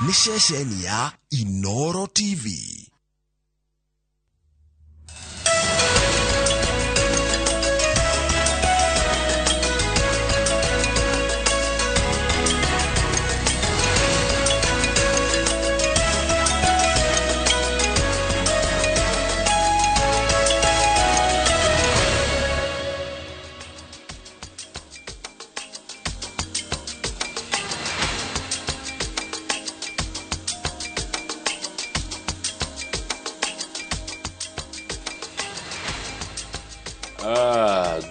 Nĩ ceceni ya Inoro TV.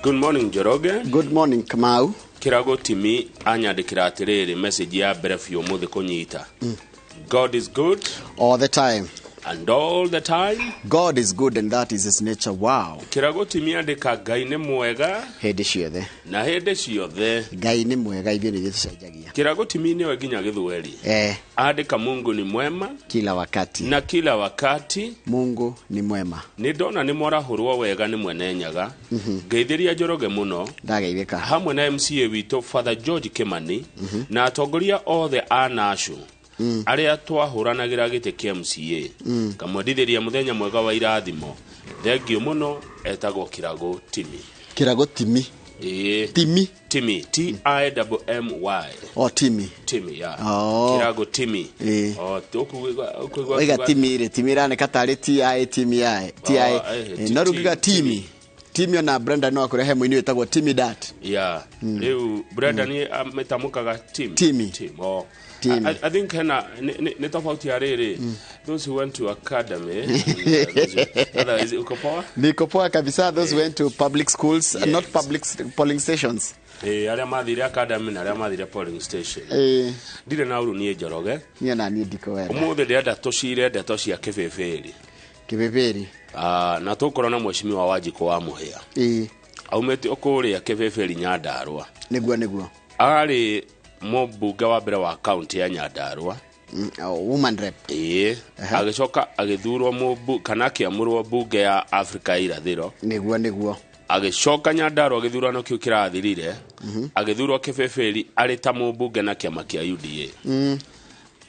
Good morning, Njoroge. Good morning, Kamau. Kirago Timi anyandĩkĩra atĩrĩrĩ, message ya mbere biũ ũmũthĩ kũnyita. God is good all the time and all the time. God is good and that is his nature. Wow. Kirago Timi andĩka Ngai nĩ mwega hĩndĩ ciothe na hĩndĩ ciothe. Ngai nĩ mwega, ithuĩ nĩ ithuĩ tũcenjagia. Kirago Timi nĩwe nginya gĩthweri. Andĩka Mungu ni mwema kila wakati na kila wakati. Mungu ni mwema. Nĩ ndona nĩ mwarahũrwo wega nĩ mwene Nyaga. Ngeithĩria Njoroge mũno Ndageithĩka. hamwe na MCA witũ Father George Kimani na atongoria othe a Nashu arĩa twahũranagĩra gĩtĩ kĩa MCA. Kamwendithĩria mũthenya mwega wa irathimo. Thengiũ mũno, etagwo Kirago Timi. Kirago Timi. Ĩĩ. Timi. Timi, T I M M Y. O Timi. Timi ya. Oh. Kirago Timi. Ĩĩ. O ũkũigua Oiga Timi rĩ, Timi ĩranĩka tarĩ T I Timi I T I. Oh, No rĩu ngiuga Timi. Timi. Timi ona Brenda no akũrehe mũini wĩtagwo Timi Dat. Yeah. Rĩu Brenda nĩ amĩtamũkaga Tim. Timi. Tim. Oh. Timi. I think hena nĩ tofauti ya rĩrĩ. Those who went to academy and, otherwise uko poa? Niko poa kabisa. Those who went to public schools, Yes. not public polling stations. Arĩa mathire academy na arĩa mathire polling station. Ndirĩ na ũru niĩ Njoroge. Niĩ na niĩ ndikũwenda. Ũmũthĩ ndĩrenda tũcire ndeto cia kĩbĩbĩri. Kĩbĩbĩri. Ah, na tũkorwo na mheshimiwa Wanjikũ wa Mũhĩa. Aumĩte kũrĩa kĩbĩbĩri Nyandarũa. Nĩguo nĩguo. Arĩ mũmbunge wa mbere wa kaunti ya Nyandarũa. Oh, woman rep. Ĩĩ. Agĩcoka agĩthurwo kana akĩamũrwo mbunge ya Afrika ya Irathĩro. Nĩguo nĩguo. Agĩcoka Nyandarũa gĩthurano kĩu kĩrathirire. Agĩthurwo kĩbĩbĩri arĩ ta mũmbunge na kĩama kĩa UDA.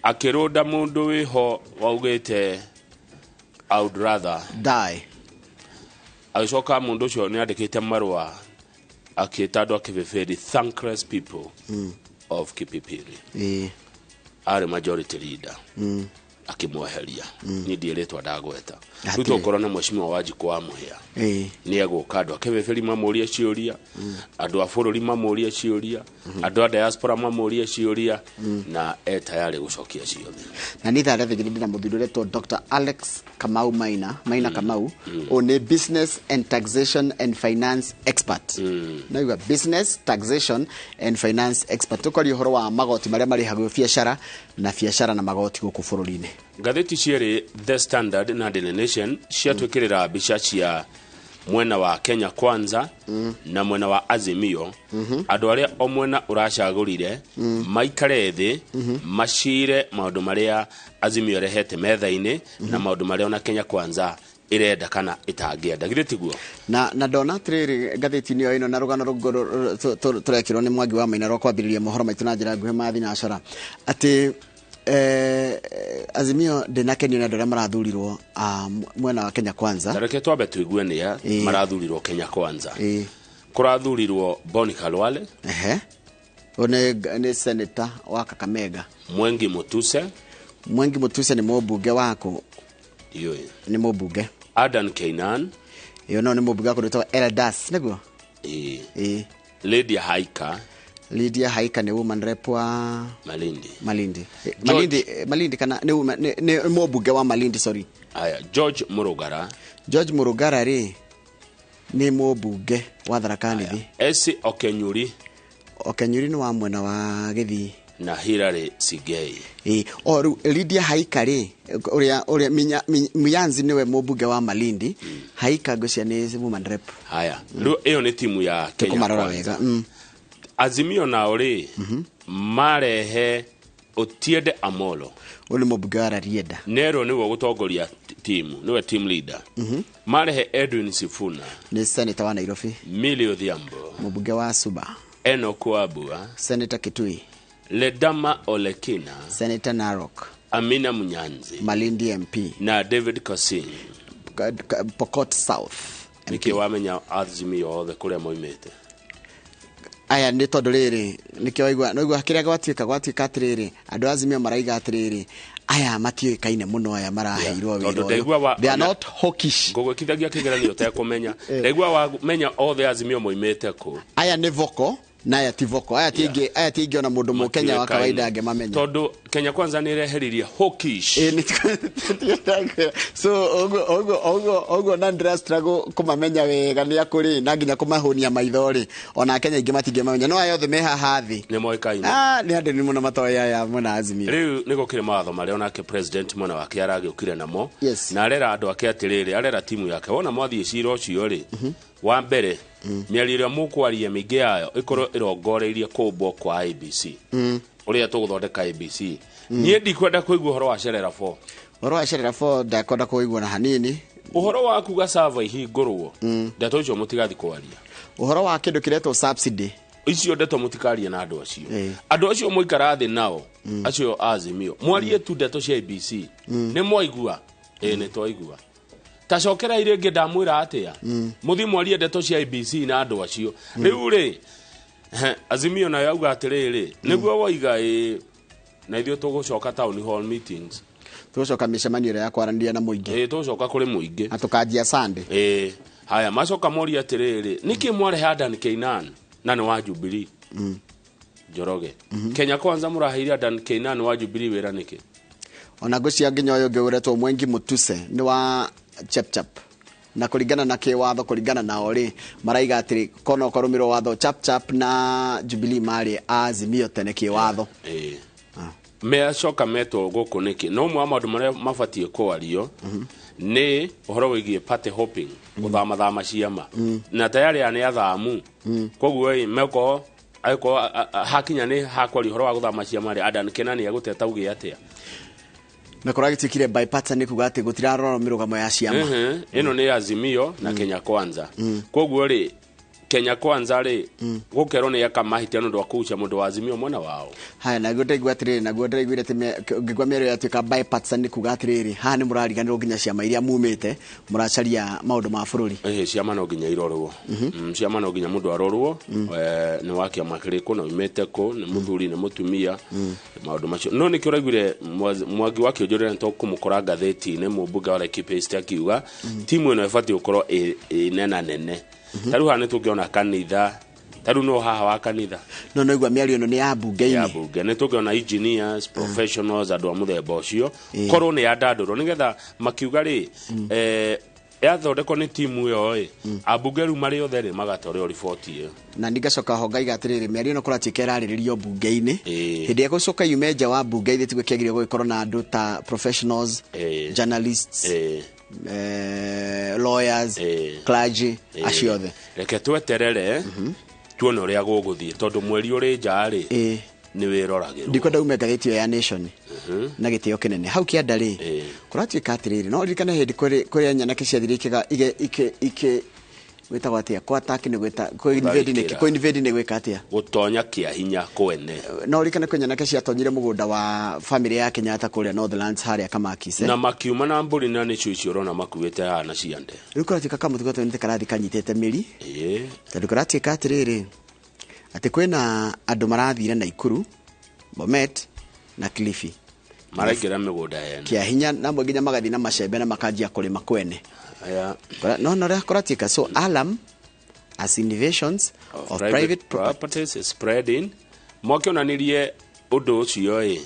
Akĩrũnda mũndũ wĩho waugĩte I would rather die. Agĩcoka mũndũ ũcio nĩ andĩkĩte marũa akĩta andũ a kĩbĩbĩri thankless people of Kipipiri. Arĩ majority leader. Akĩmweheria. Niĩ ndiĩ rĩtwa ndagweta. Rĩu tũgũkorwo na mheshimiwa Wanjikũ wa Mũhĩa. Nĩ egũka andũ a kĩbĩbĩri mamũrie ciũria, andũ a bũrũri mamũrie ciũria, andũ a diaspora mamũrie ciũria, na e tayari gũcokia ciothe. Na nĩ ithaa rĩa thĩgĩrĩ ndĩna mũthuri ũretwo Dr. Alex Kamau Maina, Maina Kamau, ũyũ nĩ business and taxation and finance expert. Naigua business, taxation and finance expert. Tũkwaria ũhoro wa magoti marĩa marĩhagwo biacara na biacara na magoti gũkũ bũrũri-inĩ. Ngathĩti cierĩ The Standard na Daily Nation ciatwĩkĩrĩra mbica cia mwena wa Kenya Kwanza na mwena wa Azimio. Andũ arĩa o mwena ũracagũrire maikare thĩ macire maũndũ marĩa Azimio ĩrehete metha-inĩ na maũndũ marĩa ona Kenya Kwanza ĩrenda kana ĩtangĩenda. Githĩ tiguo? Na ndona atĩrĩrĩ ngathĩti-inĩ ĩyo ĩno na rũgano rũngĩ tũrekĩrwo nĩ Mwangi wa Maina rwa kwambĩrĩria mohoro maitũ na njĩra nguhĩ ma thinacara atĩ Azimio ndĩnakenio nĩ andũ arĩa marathurirwo mwena wa Kenya Kwanza. Tareke twambe tũigue nĩa marathurirwo Kenya Kwanza. Kũrathurirwo Boni Khalwale. Ũyũ nĩ senator wa Kakamega. Mwengi Mutuse. Mwengi Mutuse nĩ mũmbunge waku. Ndiũĩ. Nĩ mũmbunge. Adan Keynan. Ĩyo no nĩ mũmbunge wa kũndũ gwĩtagwo Eldas, nĩguo? Ĩĩ. Lydia Haika. Lydia Haika nĩ woman rep wa Malindi. Malindi. George. Malindi, Malindi kana nĩ woman, nĩ mũmbunge wa Malindi, sorry. Aya, George Murugara. George Murugara rĩ nĩ mũmbunge wa Tharaka Nithi. Esi Okenyuri. Okenyuri nĩ wa mwena wa Gĩthii. Na Hilary Sigei. O rĩu Lydia Haika rĩ, ũrĩa Mianzi nĩwe mũmbunge wa Malindi. Haika ngwĩciria nĩ woman rep. Haya, rĩu ĩyo nĩ timu ya Kenya Tũkũmarora Kwanza. wega. Azimio nao rĩ, marehe Otiende Amolo. Ũyũ nĩ mũmbunge wa Rarieda. Nero nĩwe gũtongoria timu, nĩwe team leader. Marehe Edwin Sifuna. Nĩ senator wa Nairobi. Millie Odhiambo. Mũmbunge wa Suba. Enoch Wambua. Senator Kitui. Ledama Olekina, Senator Narok, Amina Munyanzi Malindi MP, na David Kosin. Pokot South. Nĩkĩ wamenya Azimio othe kũrĩa moimĩte? Aya nĩ tondũ rĩrĩ nĩkĩo waigua no kĩrĩa gwatuĩka atĩrĩrĩ andũ Azimio maraiga atĩrĩrĩ aya matiũĩkaine mũno aya maraheirwo wĩra ũyũ. They are not hawkish. Ngũgwĩkithagia kĩgeranio ũtekũmenya. Ndaigua wamenya othe Azimio moimĩte kũ. Aya nĩ vocal na aya ti vocal. Aya ti ingĩ ona mũndũ mũkenya wa kawaida angĩmamenya. Tondũ Kenya Kwanza nĩ ĩreheririe hawkish. So oguo na ndĩra struggle kũmamenya wega nĩ akũrĩ na nginya kũmahũnia maitho rĩ ona Kenya ingĩ matingĩmamenya no aya othe me haha thĩ nĩ moĩkaine. Nĩ andũ nĩ mũno matoĩ aya mwena Azimio. Rĩu nĩ gũkĩrĩ mawatho marĩa onake president mwena wake aragĩũkire namo. Yes. Na arera andũ ake atĩrĩrĩ arera timu yake wona mwathiĩ cira ũcio rĩ wa mbere mĩario ĩrĩa mũkwaria mĩingĩ yayo ĩkorwo ĩrongoreirie kũmbwo kwa IEBC. Ũrĩa tũgũthondeka IEBC. Niĩ ndikwenda kũigua ũhoro wa Sherera 4. Ũhoro wa Sherera 4 ndakwenda kũigua na hanini. Ũhoro wa kuga server ihingũrwo ndeto icio mũtigathi kwaria. Ũhoro wa kĩndũ kĩretwo subsidy icio ndeto mũtikarie na andũ acio. Andũ acio mũikara thĩ nao acio Azimio mwarie tu ndeto cia IEBC. Nĩ mwaigua? Ĩĩ nĩ twaigua. Ta cokera rĩngĩ ndamwĩra atĩa mũthiĩ mwarie ndeto cia IEBC na andũ acio. Rĩu rĩ Azimio nayo yauga atĩrĩrĩ nĩguo woiga ĩ na ithuĩ tũgũcoka town hall meetings. Tũgũcoka mĩcemanio ĩrĩa ya kwaranĩria na mũingĩ. Ĩĩ tũgũcoka kũrĩ mũingĩ. Na tũkanjia Sunday. Ĩĩ haya macoka moria atĩrĩrĩ nĩkĩ mwarehe Adan Keynan na nĩ wa Jubilee? Njoroge. Kenya Kwanza mũraheire Adan Keynan wa Jubilee wĩra nĩkĩ? Ona ngũcia nginya ũyũ ũngĩ ũretwo Mwengi Mutuse nĩ wa Chapchap. Na kũringana na kĩwatho kũringana nao rĩ maraiga atĩrĩ kono kũrũmĩrĩrwo watho Chapchap na Jubilee marĩ Azimio tene kĩwatho. Meacoka metwo gũkũ nĩkĩ? No ũmwe wa maũndũ marĩa mabatiĩ kwario nĩ ũhoro wĩgiĩ party hopping gũthamathama ciama na tayari aya nĩ athamu koguo ĩ meko angĩkorwo hakinya nĩ hakwaria ũhoro wa gũthama ciama rĩ Adan Keynan egũteta auge atĩa? Na kũragĩtuĩkire bipartisan nĩ kuga atĩ gũtirarorwo mĩrũgamo ya ciama. Ĩno nĩ Azimio na Kenya Kwanza. Koguo rĩ Kenya Kwanza rĩ gũkerwo nĩ eka mahĩtia nĩ ũndũ wa kũgucia mũndũ wa Azimio mwena wao. Haya naguo ndaigua atĩrĩrĩ naguo ndaiguire atĩ ngĩigua mĩario yatuĩka bipartisan nĩ kuga atĩrĩrĩ haha nĩ mũrariganĩrwo nginya ciama iria mumĩte mũracaria maũndũ ma bũrũri. Ciama no nginya irorwo. Ciama no nginya mũndũ arorwo nĩ wa kĩama kĩrĩkũ na oimĩte kũ nĩ mũthuri nĩ mũtumia maũndũ macio. No nĩkĩo ũraiguire Mwangi wa Kĩonjorera nĩ tũkũmũkora ngathĩti-inĩ mũmbunge wa Laikipia East akiuga timu ĩno ĩbatiĩ gũkorwo ĩ nena nene. Tarĩu haha nĩ tũngĩona kanitha tarĩu no haha wa kanitha no no igua mĩario ĩno nĩ ya mbunge-inĩ ya mbunge nĩ tũngĩona engineers professionals andũ a mũthemba ũcio korwo nĩ yandandũrwo nĩgetha makiuga rĩ yathondekwo nĩ timu ĩyo ĩ ambunge rĩu marĩ othe rĩ magatwarĩrwo riboti ĩyo. Na ndingacoka ho ngaiga atĩrĩrĩ mĩario ĩno kũratuĩka ĩrarĩrĩrio mbunge-inĩ hĩndĩ ĩrĩa gũcoka yume nja wa mbunge ithuĩ tiguo kĩagĩrĩire gũgĩkorwo na andũ ta professionals, journalists, lawyers, clergy acio othe. Reke tweterere tuone ũrĩa gũgũthiĩ tondũ mweri ũrĩ nja rĩ nĩ wĩroragĩrwo. Ndikwenda ume ngathĩti ĩyo ya Nation na gĩtĩo kĩnene hau kĩanda rĩ kũratuĩka atĩrĩrĩ no ririkane hĩndĩ kũrĩa nyanake ciathire ikĩ gwĩtagwo atĩa kwa attack nĩ gwĩta kũ invade nĩ gwĩka atĩa gũtonya kĩa hinya kwene. No ririkane kwĩ nyanake ciatonyire mũgũnda wa family ya Kenyatta kũrĩa Northlands harĩa Kamakise na makiuma na mbũri na nĩcio icio ũrona makuĩte haha na ciande. Rĩu kũratuĩka kamũtugo tũnene karathi kanyitĩte mĩri tondũ kũratuĩka atĩrĩrĩ atĩ kwĩna andũ marathire Naikuru, Bomet na Kilifi maraingĩra mĩgũnda yene kĩa hinya na amwe nginya magathiĩ na macembe na makanjia kũrĩma kwene. No no kũratuĩka so alarm as innovations of private properties is spreading. Mwakĩonanirie ũndũ ũcio ĩ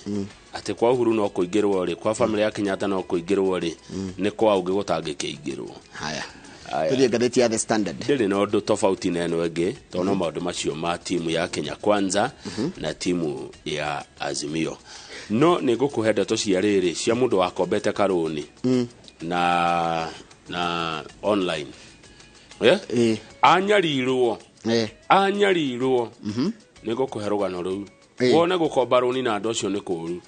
atĩ kwa Uhuru no kũingĩrwo rĩ kwa family ya Kenyatta no kũingĩrwo rĩ nĩ kwa ũngĩ gũtangĩkĩingĩrwo. Haya tũthiĩ ngathĩti ya The Standard. Ndĩrĩ na ũndũ tofauti na ĩno ĩngĩ tondũ no maũndũ macio ma timu ya Kenya Kwanza na timu ya Azimio. No nĩ ngũkũhe ndeto cia rĩrĩ cia mũndũ wakombete karũni na online. Anyarirwo. Anyarirwo. Nĩ ngũkũhe rũgano rũu. Wone gũkomba rũni na andũ acio nĩ kũũru.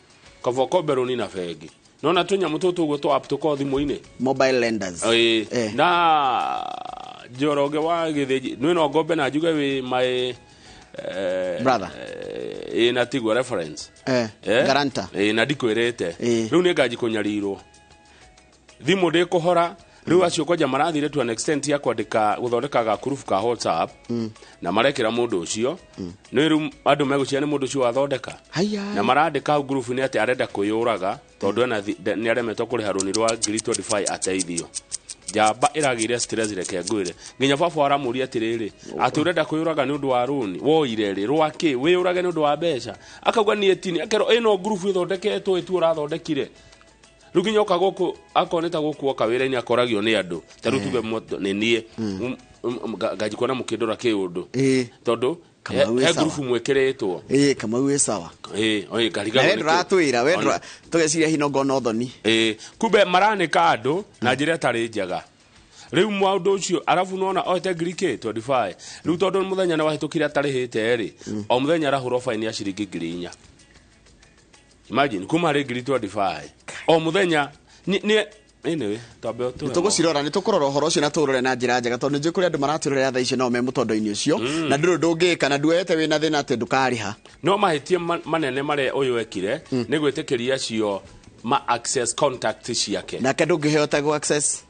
Kaba ũkombe rũni na bengi. Nona tũnyamũ tũtũ ũguo twa app tũkorwo thimũ-inĩ. Mobile lenders. Na Njoroge wa Gĩthĩnji nĩ no ngombe na njuge wĩ my brother. Ĩ na tiguo reference. Guarantor. Ĩ na ndikwĩrĩte. Rĩu nĩ nganji kũnyarirwo thimũ ndĩkũhora. Rĩu acio kwanja marathire to an extent ya kwandĩka gũthondeka gakurubu ka WhatsApp na marekĩra mũndũ ũcio. Nĩ rĩu andũ megũciria nĩ mũndũ ũcio wathondeka. Haya. Na marandĩka hau ngurubu-inĩ atĩ arenda kwĩyũraga tondũ ena nĩ aremetwo kũrĩha rũni rwa ngiri 25 ateithio. Njamba ĩragĩire stress, reke ngwĩre. Nginya baba aramũria atĩrĩrĩ, atĩ ũrenda kwĩyũraga nĩ ũndũ wa rũni woire rĩ rwa kĩ, wĩyũrage nĩ ũndũ wa mbeca? Akauga niĩ tini akerwo ĩno ngurubu ĩthondeketwo ĩtu ũrathondekire. Rĩu nginya oka gũkũ akorwo nĩ ta gũkũ oka wĩra-inĩ akoragio nĩ andũ ta rĩu tuge nĩ niĩ ngajikuona mũkĩndora kĩũndũ tondũ Kamau he wĩ sawa. ngurubu mwĩkĩrĩtwo. Ĩ Kamau wĩ sawa. Ĩ ĩ Na ngarigagwo we nĩ kĩ. ndũratwĩra we tũgeciria hihi no ngona ũthoni. Ĩ kumbe maranĩka andũ na njĩra ĩtarĩ njega. Rĩu maũndũ ũcio arabu nona oete ngiri kĩ 25. Rĩu tondũ mũthenya nĩ wahĩtũkire atarĩhĩte rĩ, o mũthenya arahũrwo baini ya ciringi 4,000. Imagine kuma harĩ ngiri 25 o mũthenya. Nĩ anyway twambe ũtũhe. Tũgũcirora, nĩ tũkũrora ũhoro ũcio na tũũrore na njĩra njega tondũ nĩ njũĩ kũrĩ andũ maratwĩrorera thaa icio nao me mũtondo-inĩ ũcio na ndũrĩ ũndũ ũngĩka na nduoete wĩna thĩna atĩ ndũkarĩha. No mahĩtia manene marĩa ũyũ ekire nĩ gwĩtĩkĩria acio ma access contact ciake. Nake ndũngĩhota gũ access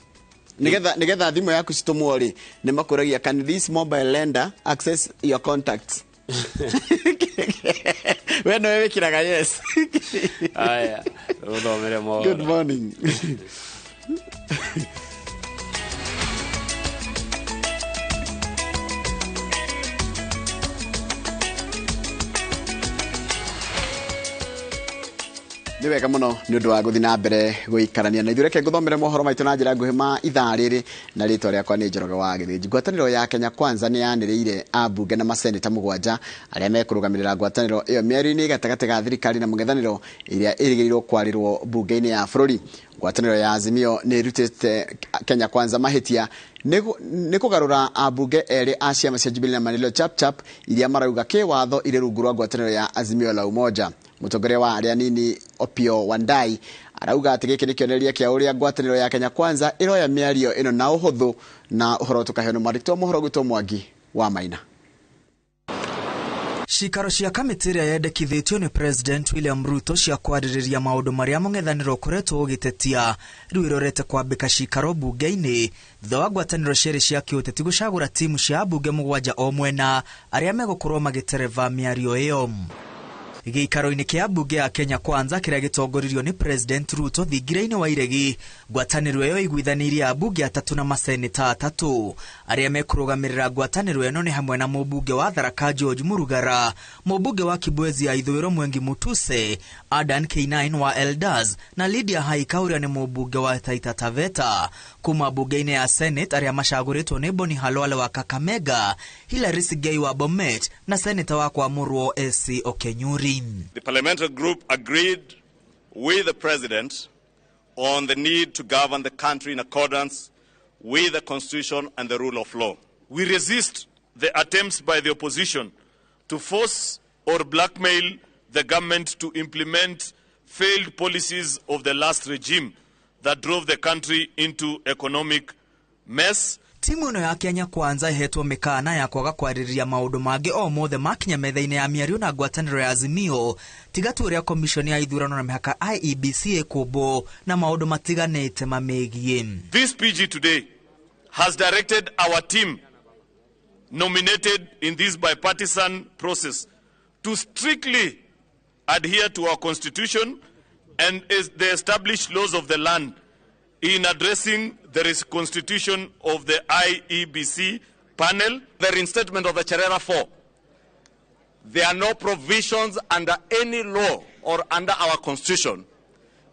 nigetha thimũ yaku citũmwo rĩ, nĩ makũragia, "Can this mobile lender access your contacts?" We nowe wĩkĩraga yes. Aya, ũthomere mohoro. Good morning. Nĩ wega mũno nĩ ũndũ wa gũthiĩ na mbere gũikarania na ithuĩ. Reke ngũthomere mohoro maitũ na njĩra nguhĩ ma ithaa rĩrĩ, na rĩtwa rĩakwa nĩ Njoroge wa Gĩthĩnji. Ngwatanĩro ya Kenya Kwanza nĩ yanĩrĩire ambunge na maseneta 7 arĩa mekũrũgamĩrĩra ngwatanĩro ĩyo mĩario-inĩ gatagatĩ ga thirikari na mũng'ethanĩro ĩrĩa ĩrĩgĩrĩirwo kwarĩrwo mbunge-inĩ ya bũrũri. Ngwatanĩro ya Azimio nĩ ĩrutĩte Kenya Kwanza mahĩtia nĩ kũgarũra ambunge erĩ a ciama cia Jubilee na Maendeleo Chapchap iria marauga kĩwatho irĩ rungu rwa ngwatanĩro ya Azimio la Umoja. Mũtongoria wa arĩa anini Opiyo Wandayi arauga atĩ gĩkĩ nĩ kĩonereria kĩa ũrĩa ngwatanĩro ya Kenya Kwanza ĩroya mĩario ĩno na ũhũthũ. Na ũhoro tũkaheo nĩ mwandĩki wa mohoro gwĩtwo Mwangi wa Maina. Cikaro cia kamĩtĩ ĩrĩa yendekithĩtio nĩ President William Ruto cia kwarĩrĩria maũndũ marĩa mũng'ethanĩro ũkoretwo ũgĩtetia rĩu ĩrorete kwambĩka cikaro mbunge-inĩ thutha wa ngwatanĩro cierĩ cia kĩũteti gũcagũra timu cia ambunge 7 o mwena arĩa megũkorwo magĩtereva mĩario ĩyo. Gĩikaro-inĩ kĩa mbunge ya Kenya Kwanza kĩrĩa gĩtongoririo nĩ President Ruto thingira-inĩ wa Iregi, ngwatanĩro ĩyo iguithanĩirie ambunge 3 na maseneta 3. Arĩa mekũrũgamĩrĩra ngwatanĩro ĩno nĩ hamwe na mũmbunge wa Tharaka George Murugara, mũmbunge wa Kibwezi ya Ithũĩro Mwengi Mutuse, Adan K9 wa Elders na Lydia Haika ũrĩa nĩ mũmbunge wa Taita Taveta. Kuma mbunge-inĩ ya Senate arĩa macagũrĩtwo nĩ Boni Halwale wa Kakamega, Hilary Sigei wa Bomet na seneta wa Kwamurwo SC Okenyuri. The parliamentary group agreed with the president on the need to govern the country in accordance with the constitution and the rule of law. We resist the attempts by the opposition to force or blackmail the government to implement failed policies of the last regime that drove the country into economic mess. Timu ĩno ya Kenya Kwanza ĩhetwo mĩkana ya kwaga kwarĩrĩria maũndũ mangĩ o mothe makinya metha-inĩ ya mĩario na ngwatanĩro ya Azimio tiga tu ũrĩa komishoni ya ithurano na mĩhaka IEBC ĩkũmbwo na maũndũ matiganĩte mamĩgiĩ. This PG today has directed our team nominated in this bipartisan process to strictly adhere to our constitution and is the established laws of the land in addressing the reconstitution of the IEBC panel. The reinstatement of the Cherera 4. There are no provisions under any law or under our constitution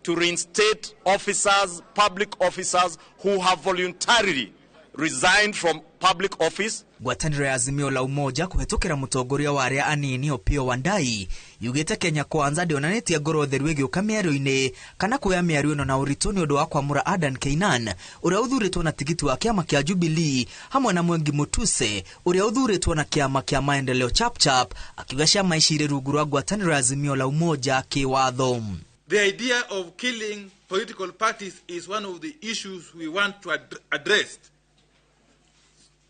to reinstate officers, public officers who have voluntarily resigned from public office. Ngwatanĩro ya Azimio la Umoja kũhetũkĩra mũtongoria wa arĩa anini Opiyo Wandayi yugĩte Kenya Kwanza ndĩonanĩtie ngoro theru ĩgĩũka mĩario-inĩ kana kuoya mĩario ĩno na ũritũ nĩ ũndũ wa kwamũra Adan Keynan ũrĩa ũthurĩtwo na tigiti wa kĩama kĩa Jubilee hamwe na Mwengi Mutuse ũrĩa ũthurĩtwo na kĩama kĩa Maendeleo Chapchap, akiuga ciama ici irĩ rungu rwa ngwatanĩro ya Azimio la Umoja kĩwatho. The idea of killing political parties is one of the issues we want to address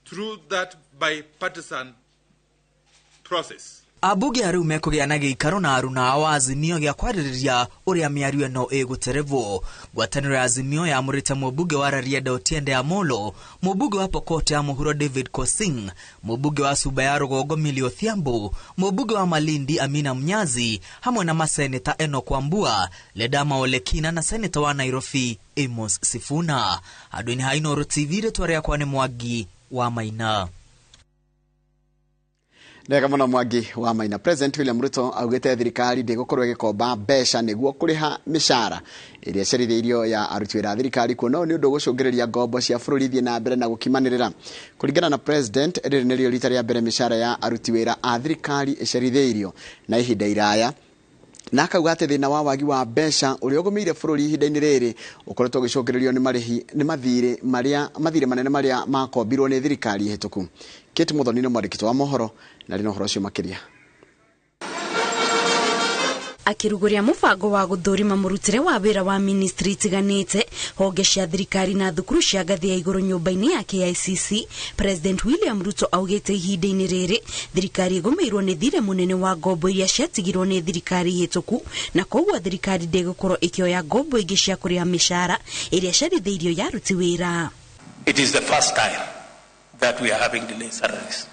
through that bipartisan process. Ambunge a rĩu mekũgĩa na gĩikaro na aruna ao a Azimio gĩa kwarĩrĩria ũrĩa mĩario ĩno ĩgũterevwo. Ngwatanĩro ya Azimio yamũrĩte mũmbunge wa Rarieda Otiende Amolo, mũmbunge wa Pokot ya Mũhuro David Kosing, mũmbunge wa Suba ya Rũgongo Millie Odhiambo, mũmbunge wa Malindi Amina Mnyazi, hamwe na maseneta Enoch Wambua, Ledama Olekina na seneta wa Nairobi Amos Sifuna. Handũ-inĩ ha Inooro TV, rĩtwa rĩakwa nĩ Mwangi wa Maina. Ndega mũno Mwangi wa Maina. President William Ruto augĩte thirikari ndĩgũkorwo ĩgĩkomba mbeca nĩguo kũrĩha mĩcara ĩrĩa ĩcerithĩirio ya aruti wĩra a thirikari, kuona ũũ nĩ ũndũ ũgũcũngĩrĩria ngombo cia bũrũri ithiĩ na mbere na gũkimanĩrĩra. Kũringana na President, rĩrĩ nĩrĩo rita rĩa mbere mĩcara ya aruti wĩra a thirikari ĩcerithĩirio na ihinda iraya, na akauga atĩ thĩna wa wagi wa mbeca ũrĩa ũgũmĩire bũrũri ihinda-inĩ rĩrĩ ũkoretwo ũgĩcũngĩrĩrio nĩ marĩhi nĩ mathirĩ manene marĩa makombirwo nĩ thirikari hĩtũku. Kate Muthoni nĩ mwandĩki wa mohoro na rĩ na ũhoro ũcio makĩria. Akĩrugũria mũbango wa gũthũrima mũrutĩre wa wĩra wa ministry itiganĩte, honge cia thirikari na thukuru cia ngathĩ ya igũrũ nyũmba-inĩ ya KICC, President William Ruto augĩte ihinda-inĩ rĩrĩ thirikari ĩgũmĩirwo nĩ thirĩ mũnene wa ngombo iria ciatigirwo nĩ thirikari hĩtũku, na koguo thirikari ndĩgũkorwo ĩkĩoya ngombo ingĩ cia kũrĩha mĩcara ĩrĩa cerithĩirio ya aruti wĩra. It is the first time that we are having delayed salaries.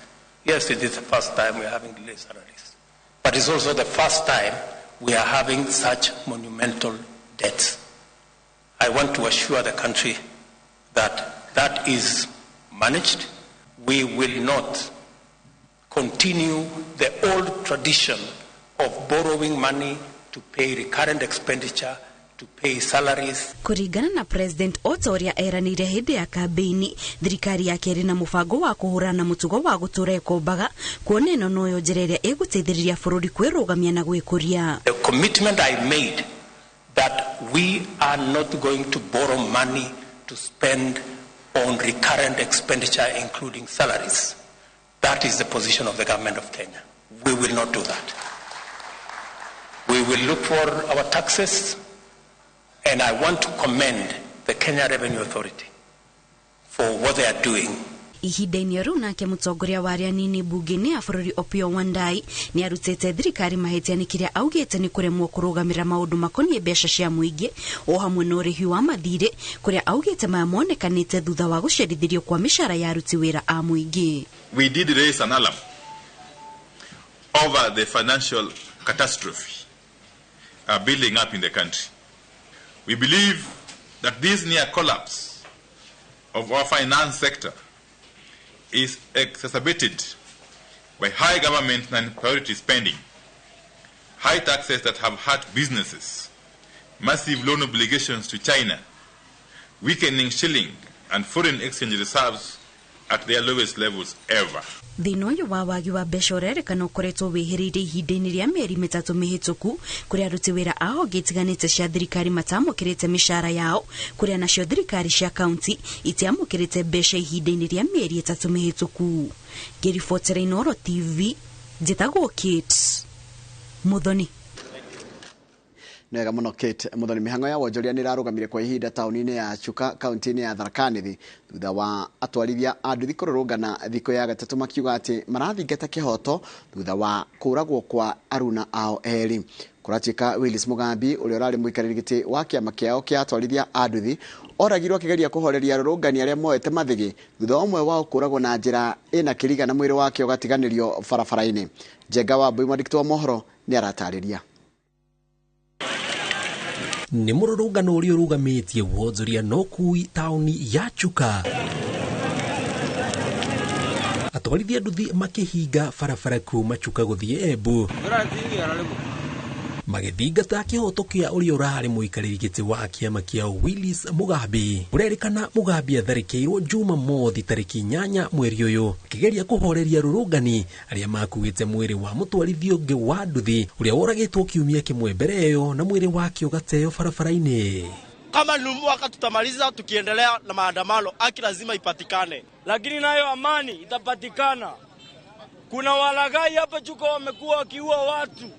Yes, it is the first time we are having delayed salaries. But it's also the first time we are having such monumental debts. I want to assure the country that that is managed. We will not continue the old tradition of borrowing money to pay recurrent expenditure, to pay salaries. Kũringana na President ota ũrĩa eranĩire hĩndĩ ya kambeini, thirikari yake ĩrĩ na mũbango wa kũhũrana na mũtugo wa gũtũra ĩkombaga, kuona ĩno noyo njĩra ĩrĩa ĩgũteithĩrĩria bũrũri kwĩrũgamia na gwĩkũria. The commitment I made that we are not going to borrow money to spend on recurrent expenditure including salaries. That is the position of the government of Kenya. We will not do that. We will look for our taxes. And I want to commend the Kenya Revenue Authority for what they are doing. Ihinda-inĩ rĩu nake mũtongoria wa arĩa anini mbunge-inĩ ya bũrũri Opiyo Wandayi nĩ arutĩte thirikari mahĩtia nĩ kĩrĩa augĩte nĩ kũremwo kũrũgamĩrĩra maũndũ makoniĩ mbeca cia mũingĩ o hamwe na ũrĩhi wa mathirĩ, kũrĩa augĩte maya monekanĩte thutha wa gũcerithĩrio kwa mĩcara ya aruti wĩra a mũingĩ. We did raise an alarm over the financial catastrophe building up in the country. We believe that this near collapse of our finance sector is exacerbated by high government and priority spending, high taxes that have hurt businesses, massive loan obligations to China, weakening shilling and foreign exchange reserves at their lowest levels ever. Thĩna ũyũ wa wagi wa mbeca ũrerĩkana ũkoretwo wĩhĩrĩire ihinda-inĩ rĩa mĩeri mĩtatũ mĩhĩtũku, kũrĩa aruti wĩra a honge itiganĩte cia thirikari matamũkĩrĩte mĩcara yao, kũrĩa nacio thirikari cia kaunti itiamũkĩrĩte mbeca ihinda-inĩ rĩa mĩeri ĩtatũ mĩhĩtũku. Ngĩribotera Inooro TV, njĩtagwo Kate Muthoni. Nega muno Kate Muthoni. Mihango ya wonjoria nĩ ĩrarũgamire kwa ihinda taũni-inĩ ya Chuka kaunti-inĩ ya Tharaka Nithi thutha wa atwarithia a nduthi kũrũrũngana thikũ ya gatatũ makiuga atĩ marathingata kĩhoto thutha wa kũragwo kwa aruna ao erĩ. Kũratuĩka Willis Mugambi ũrĩa ũrarĩ mũikarĩri gĩtĩ wa kĩama kĩao kĩa atwarithia a nduthi oragirwo akĩgeria kũhoreria arũrũngani arĩa moete mathĩgĩ thutha wa ũmwe wao kũragwo na njĩra ĩna kĩriga na mwĩrĩ wake ũgatiganĩrio barabara-inĩ. Njenga wa Mbui mwandĩki wa mohoro nĩ aratarĩria. Nĩ mũrũrũngano ũrĩa ũrũgamĩtie wonjoria na ũkui taũni ya Chuka. Atwarithia nduthi makĩhinga barabara kuma Chuka gũthiĩ Embu, magĩthingata kĩhoto kĩa ũrĩa ũrarĩ mũikarĩri gĩtĩ wa kĩama kĩa Willis Mugambi. Ũrerĩkana Mugambi atharĩkĩirwo Jumamothi tarĩki 8 mweri ũyũ akĩgeria kũhoreria rũrũngani arĩa makuĩte mwĩrĩ wa mũtwarithia ũngĩ wa nduthi ũrĩa woragĩtwo kiumia kĩmwe mbere ĩyo na mwĩrĩ wake ũgateo barabara-inĩ. Kama ni mwaka tutamaliza tukiendelea na maandamano, haki lazima ipatikane, lakini nayo amani itapatikana. Kuna walaghai hapa Chuka wamekuwa wakiua watu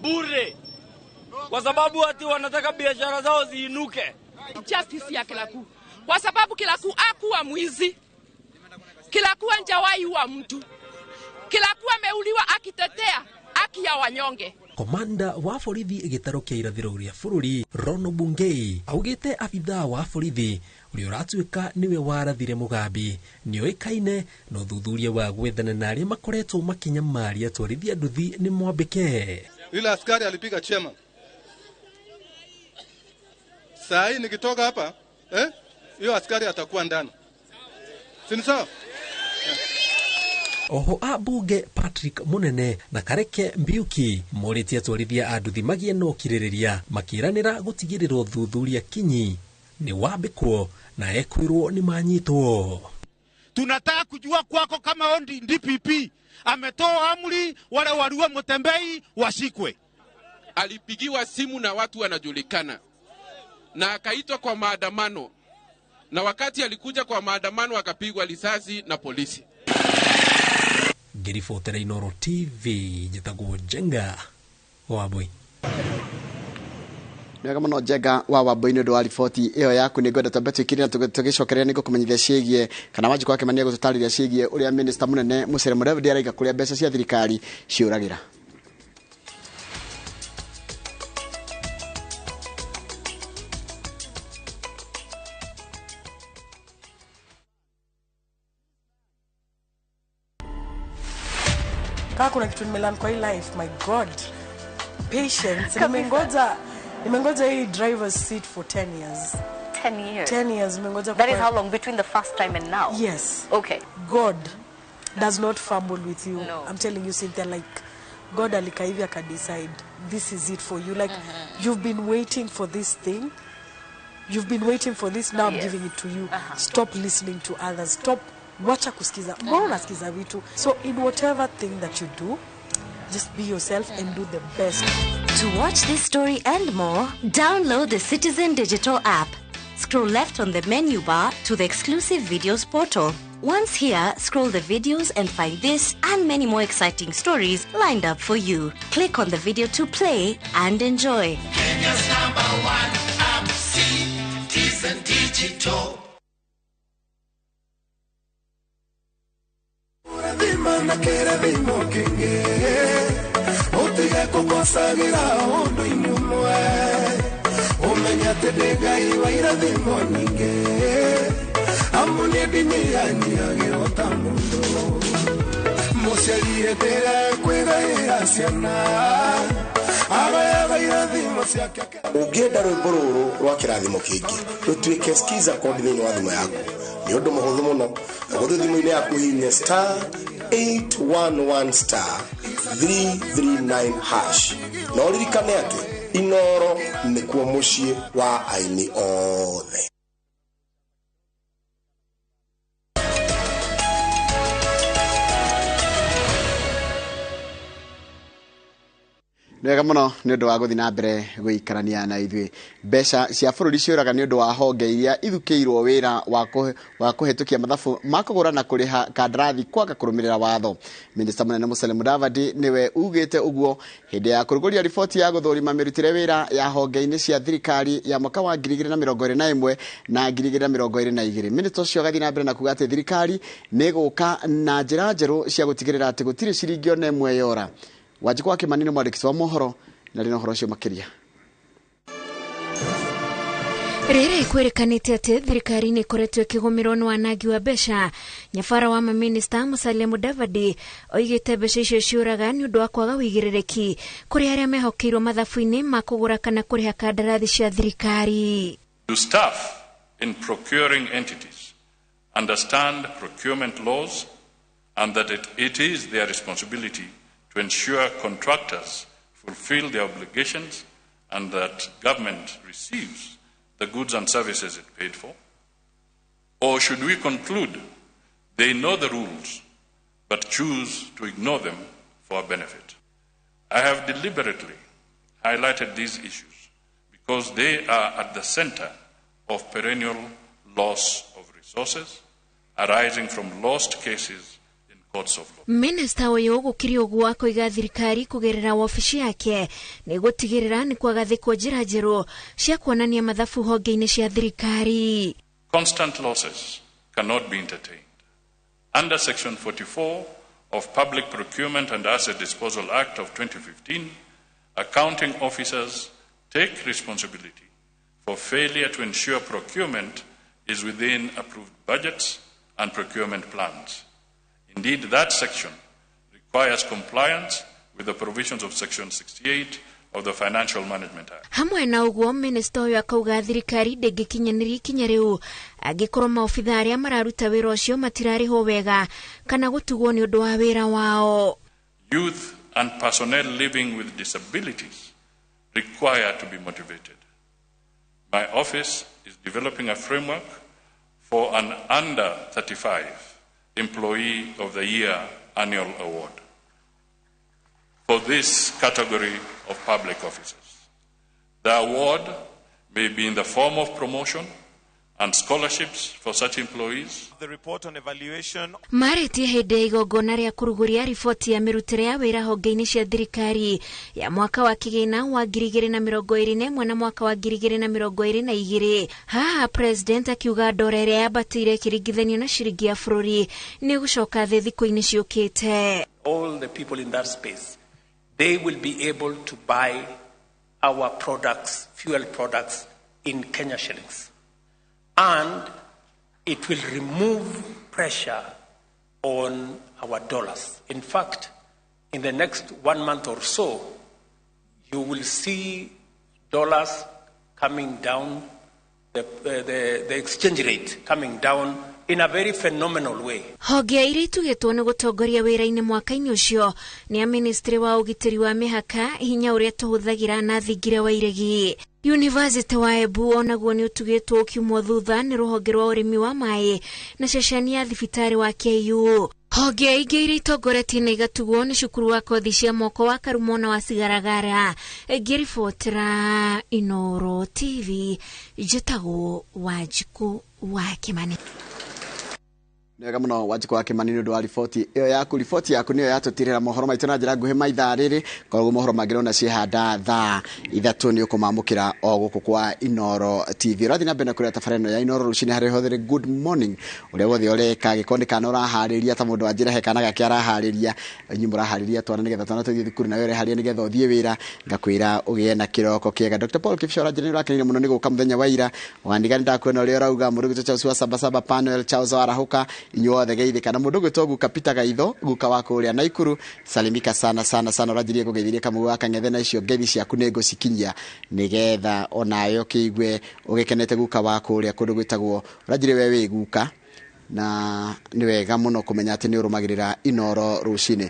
bure kwa sababu ati wanataka biashara zao ziinuke. Justice ya Kilaku, kwa sababu Kilaku hakuwa mwizi, Kilaku hajawahi ua mtu, Kilaku ameuliwa akitetea haki ya wanyonge. Komanda wa borithi gĩtarũ kĩa irathĩro rĩa bũrũri Rono Bungei augĩte abithaa wa borithi ũrĩa ũratuĩka nĩwe warathire Mugambi nĩoĩkaine na ũthuthuria wa gwethana na arĩa makoretwo makĩnyamaria atwarithia nduthi nĩ mwambĩke. Yule askari alipiga chairman. Saa hii nikitoka hapa hiyo askari atakuwa ndani. Si ni sawa? Oho ambunge Patrick Munene na Kareke Mbiuki morĩtie atwarithia a nduthi magie na ũkirĩrĩria makĩranĩra gũtigĩrĩra ũthuthuria kinyi nĩ wambĩkwo na ekwĩrwo nĩ manyitwo. Tunataka kujua kwako kama DPP ametoa amri wale waliua Mutembei washikwe. Alipigiwa simu na watu wanajulikana na akaitwa kwa maandamano, na wakati alikuja kwa maandamano akapigwa risasi na polisi. Ngĩribotera Inooro TV njĩtagwo Njenga Wambui. Nĩwega mũno Njenga wa Wambui nĩ ũndũ wa riboti ĩyo yaku. Nĩ ngwenda twambe twĩkĩre na tũgĩcokereria nĩ ngũkũmenyithia ciĩgiĩ kana Wanjikũ wa Kĩmani egũtũtarĩria ciĩgiĩ ũrĩa minista mũnene Musalia Mudavadi araiga kũrĩa mbeca cia thirikari ciũragĩra. Kama kuna kitu nimelearn kwa hii life, my God, patience. Nimengoja hii driver's seat for 10 years. 10 years? 10 years nimengoja. That is how long between the first time and now? Yes. Okay. God does not fumble with you. No. I'm telling you, Cynthia, like God alika hivi aka decide this is it for you. Like you've been waiting for this thing. You've been waiting for this. Now I'm giving it to you. Stop listening to others. Stop. Wacha kusikiza. Mbona unasikiza vitu? So in whatever thing that you do, just be yourself and do the best. To watch this story and more, download the Citizen Digital app. Scroll left on the menu bar to the exclusive videos portal. Once here, scroll the videos and find this and many more exciting stories lined up for you. Click on the video to play and enjoy. Kenya's #1 app, Citizen Digital. Ũngĩenda rwĩmbo rũrũ rwa kĩrathimo kĩngĩ rũtuĩke skiza code thĩinĩ wa thimũ yaku nĩ ũndũ mũhũthũ mũno. Ũgũthiĩ thimũ-inĩ yaku hihinye *811 *339 hash na ũririkane atĩ Inooro nĩkuo mũciĩ wa aini othe. Nĩwega mũno nĩ ũndũ wa gũthiĩ na mbere gũikarania na ithuĩ. Mbeca cia bũrũri ciũraga nĩ ũndũ wa honge iria ithukĩirwo wĩra wa kũhetũkia mathabu ma kũgũra na kũrĩha kandarathi kwaga kũrũmĩrĩra watho. Minista mũnene Musalia Mudavadi nĩwe ugĩte ũguo hĩndĩ ya kũrugũria riboti ya gũthũrima mĩrutĩre wĩra ya honge-inĩ cia thirikari ya mwaka wa 2021 na 2022. Minista ũcio agathiĩ na mbere na kuga atĩ thirikari nĩ ĩgũka na njĩra njerũ cia gũtigĩrĩra atĩ gũtirĩ ciringi ona ĩmwe yora. Wanjikũ wa Kĩmani nĩ mwandĩki wa mohoro na rĩ na ũhoro ũcio makĩria. Rĩrĩ kwĩrĩkanĩte atĩ thirikari nĩ ĩkoretwo ĩkĩgũmĩrwo nĩ wanangi wa mbeca. Nyabara wa mamĩnĩsta Musalia Mudavadi oigĩte mbeca icio ciũraga nĩ ũndũ wa kwaga ũigĩrĩrĩki kũrĩ arĩa mehokeirwo mathabu-inĩ ma kũgũra kana kũrĩha kandarathi cia thirikari. Do staff in procuring entities understand procurement laws and that it is their responsibility to ensure contractors fulfill their obligations and that government receives the goods and services it paid for? Or should we conclude they know the rules but choose to ignore them for our benefit? I have deliberately highlighted these issues because they are at the center of perennial loss of resources arising from lost cases in courts of law. Minista ũyũ gũkĩrĩ ũguo akoiga thirikari kũgerera wabici yake nĩ gũtigĩrĩra nĩ kwagathĩkwo njĩra njerũ cia kuonania mathabu honge-inĩ cia thirikari. Constant losses cannot be entertained. Under Section 44 of Public Procurement and Asset Disposal Act of 2015, accounting officers take responsibility for failure to ensure procurement is within approved budgets and procurement plans. Indeed, that section requires compliance with the provisions of Section 68 of the Financial Management Act. Hamwe na ũguo, minista ũyũ akauga thirikari ndĩngĩkinyanĩria ikinya rĩu angĩkorwo maobitha arĩa mararuta wĩra ũcio matirarĩhwo wega kana gũtugwo nĩ ũndũ wa wĩra wao. Youth and personnel living with disabilities require to be motivated. My office is developing a framework for an under 35 Employee of the Year annual award for this category of public officers. The award may be in the form of promotion and scholarships for such employees. The report on evaluation Marĩtie hĩndĩ ya igongona rĩa kũrugũria riboti ya mĩrutĩre ya wĩra honge-inĩ cia thirikari ya mwaka wa kĩgĩna wa 2021 na mwaka wa 2022. Haha president akiuga ndora ĩrĩa yambatĩire ĩkĩringithanio na ciringi ya bũrũri nĩ ĩgũcoka thĩ thikũ-inĩ ciũkĩte. All the people in that space, they will be able to buy our products, fuel products, in Kenya shillings. And it will remove pressure on our dollars. In fact, in the next 1 month or so, you will see dollars coming down, the exchange rate coming down in a very phenomenal way. Honge iria itugĩtwo nĩ gũtongoria wĩra-inĩ mwaka-inĩ ũcio nĩ a ministry wa ũgitĩri wa mĩhaka, hinya ũrĩa tũhũthagĩra na thingira wa iregi. University wa Embu onaguo nĩ ũtugĩtwo ũkiumwo thutha nĩ rũhonge rwa ũrĩmi wa maĩ na ceceni ya thibitarĩ wa KU. Honge ingĩ iria itongoretie na igatugwo nĩ cukuru wa kothi cia moko wa Karumo na wa Cigaragara. Ngĩribotera Inoro TV, njĩtagwo Wanjikũ wa Kĩmani. Nĩwega mũno Wanjikũ wa Kĩmani nĩ ũndũ wa riboti ĩyo yaku. Riboti yaku nĩyo yatũtirĩra mohoro maitũ na njĩra nguhĩ maithaa rĩrĩ. Koguo mohoro mangĩ ciĩhanda thaa 3 nĩ ũkũmamũkĩra o gũkũ kwa Inoro TV. Ũrathiĩ na mbere na kũrĩa tabarĩra ĩno ya Inoro rũcinĩ harĩa hothe. Good morning ũrĩa wothe ũreka gĩko nĩ kana ũraharĩria ta mũndũ wa njĩra he kana gake araharĩria, inyuĩ mũraharĩria twana nĩgetha twana tũthiĩ thukuru, nawe ũreharĩria nĩgetha ũthiĩ wĩra. Ngakwĩra ũgĩe na kĩroko kĩega. Dr. Paul Kipsho ũranjĩra nĩ ũrakenire mũno nĩ gũka mũthenya wa ira. Wandiga nĩndakuona ũrĩa ũrauga mũndũ ũgwĩtwo Charles wa Sabasaba Panuel Charles warahũka inyuothe geithĩka. Na mũndũ ũgwĩtwo Guka Peter Gaitho, guka wa kũrĩa Naikuru, salimika sana sana sana. Ũranjĩrire kũgeithirie Kamau wa Kang'ethe, na icio ngeithi ciaku nĩ ngũcikinyia nĩgetha onawe ũkĩigue ũgĩkenete. Guka wa kũrĩa kũndũ gwĩtagwo, ũranjĩrire we wĩ guka na nĩ wega mũno kũmenya atĩ nĩ ũrũmagĩrĩra Inoro rũcinĩ.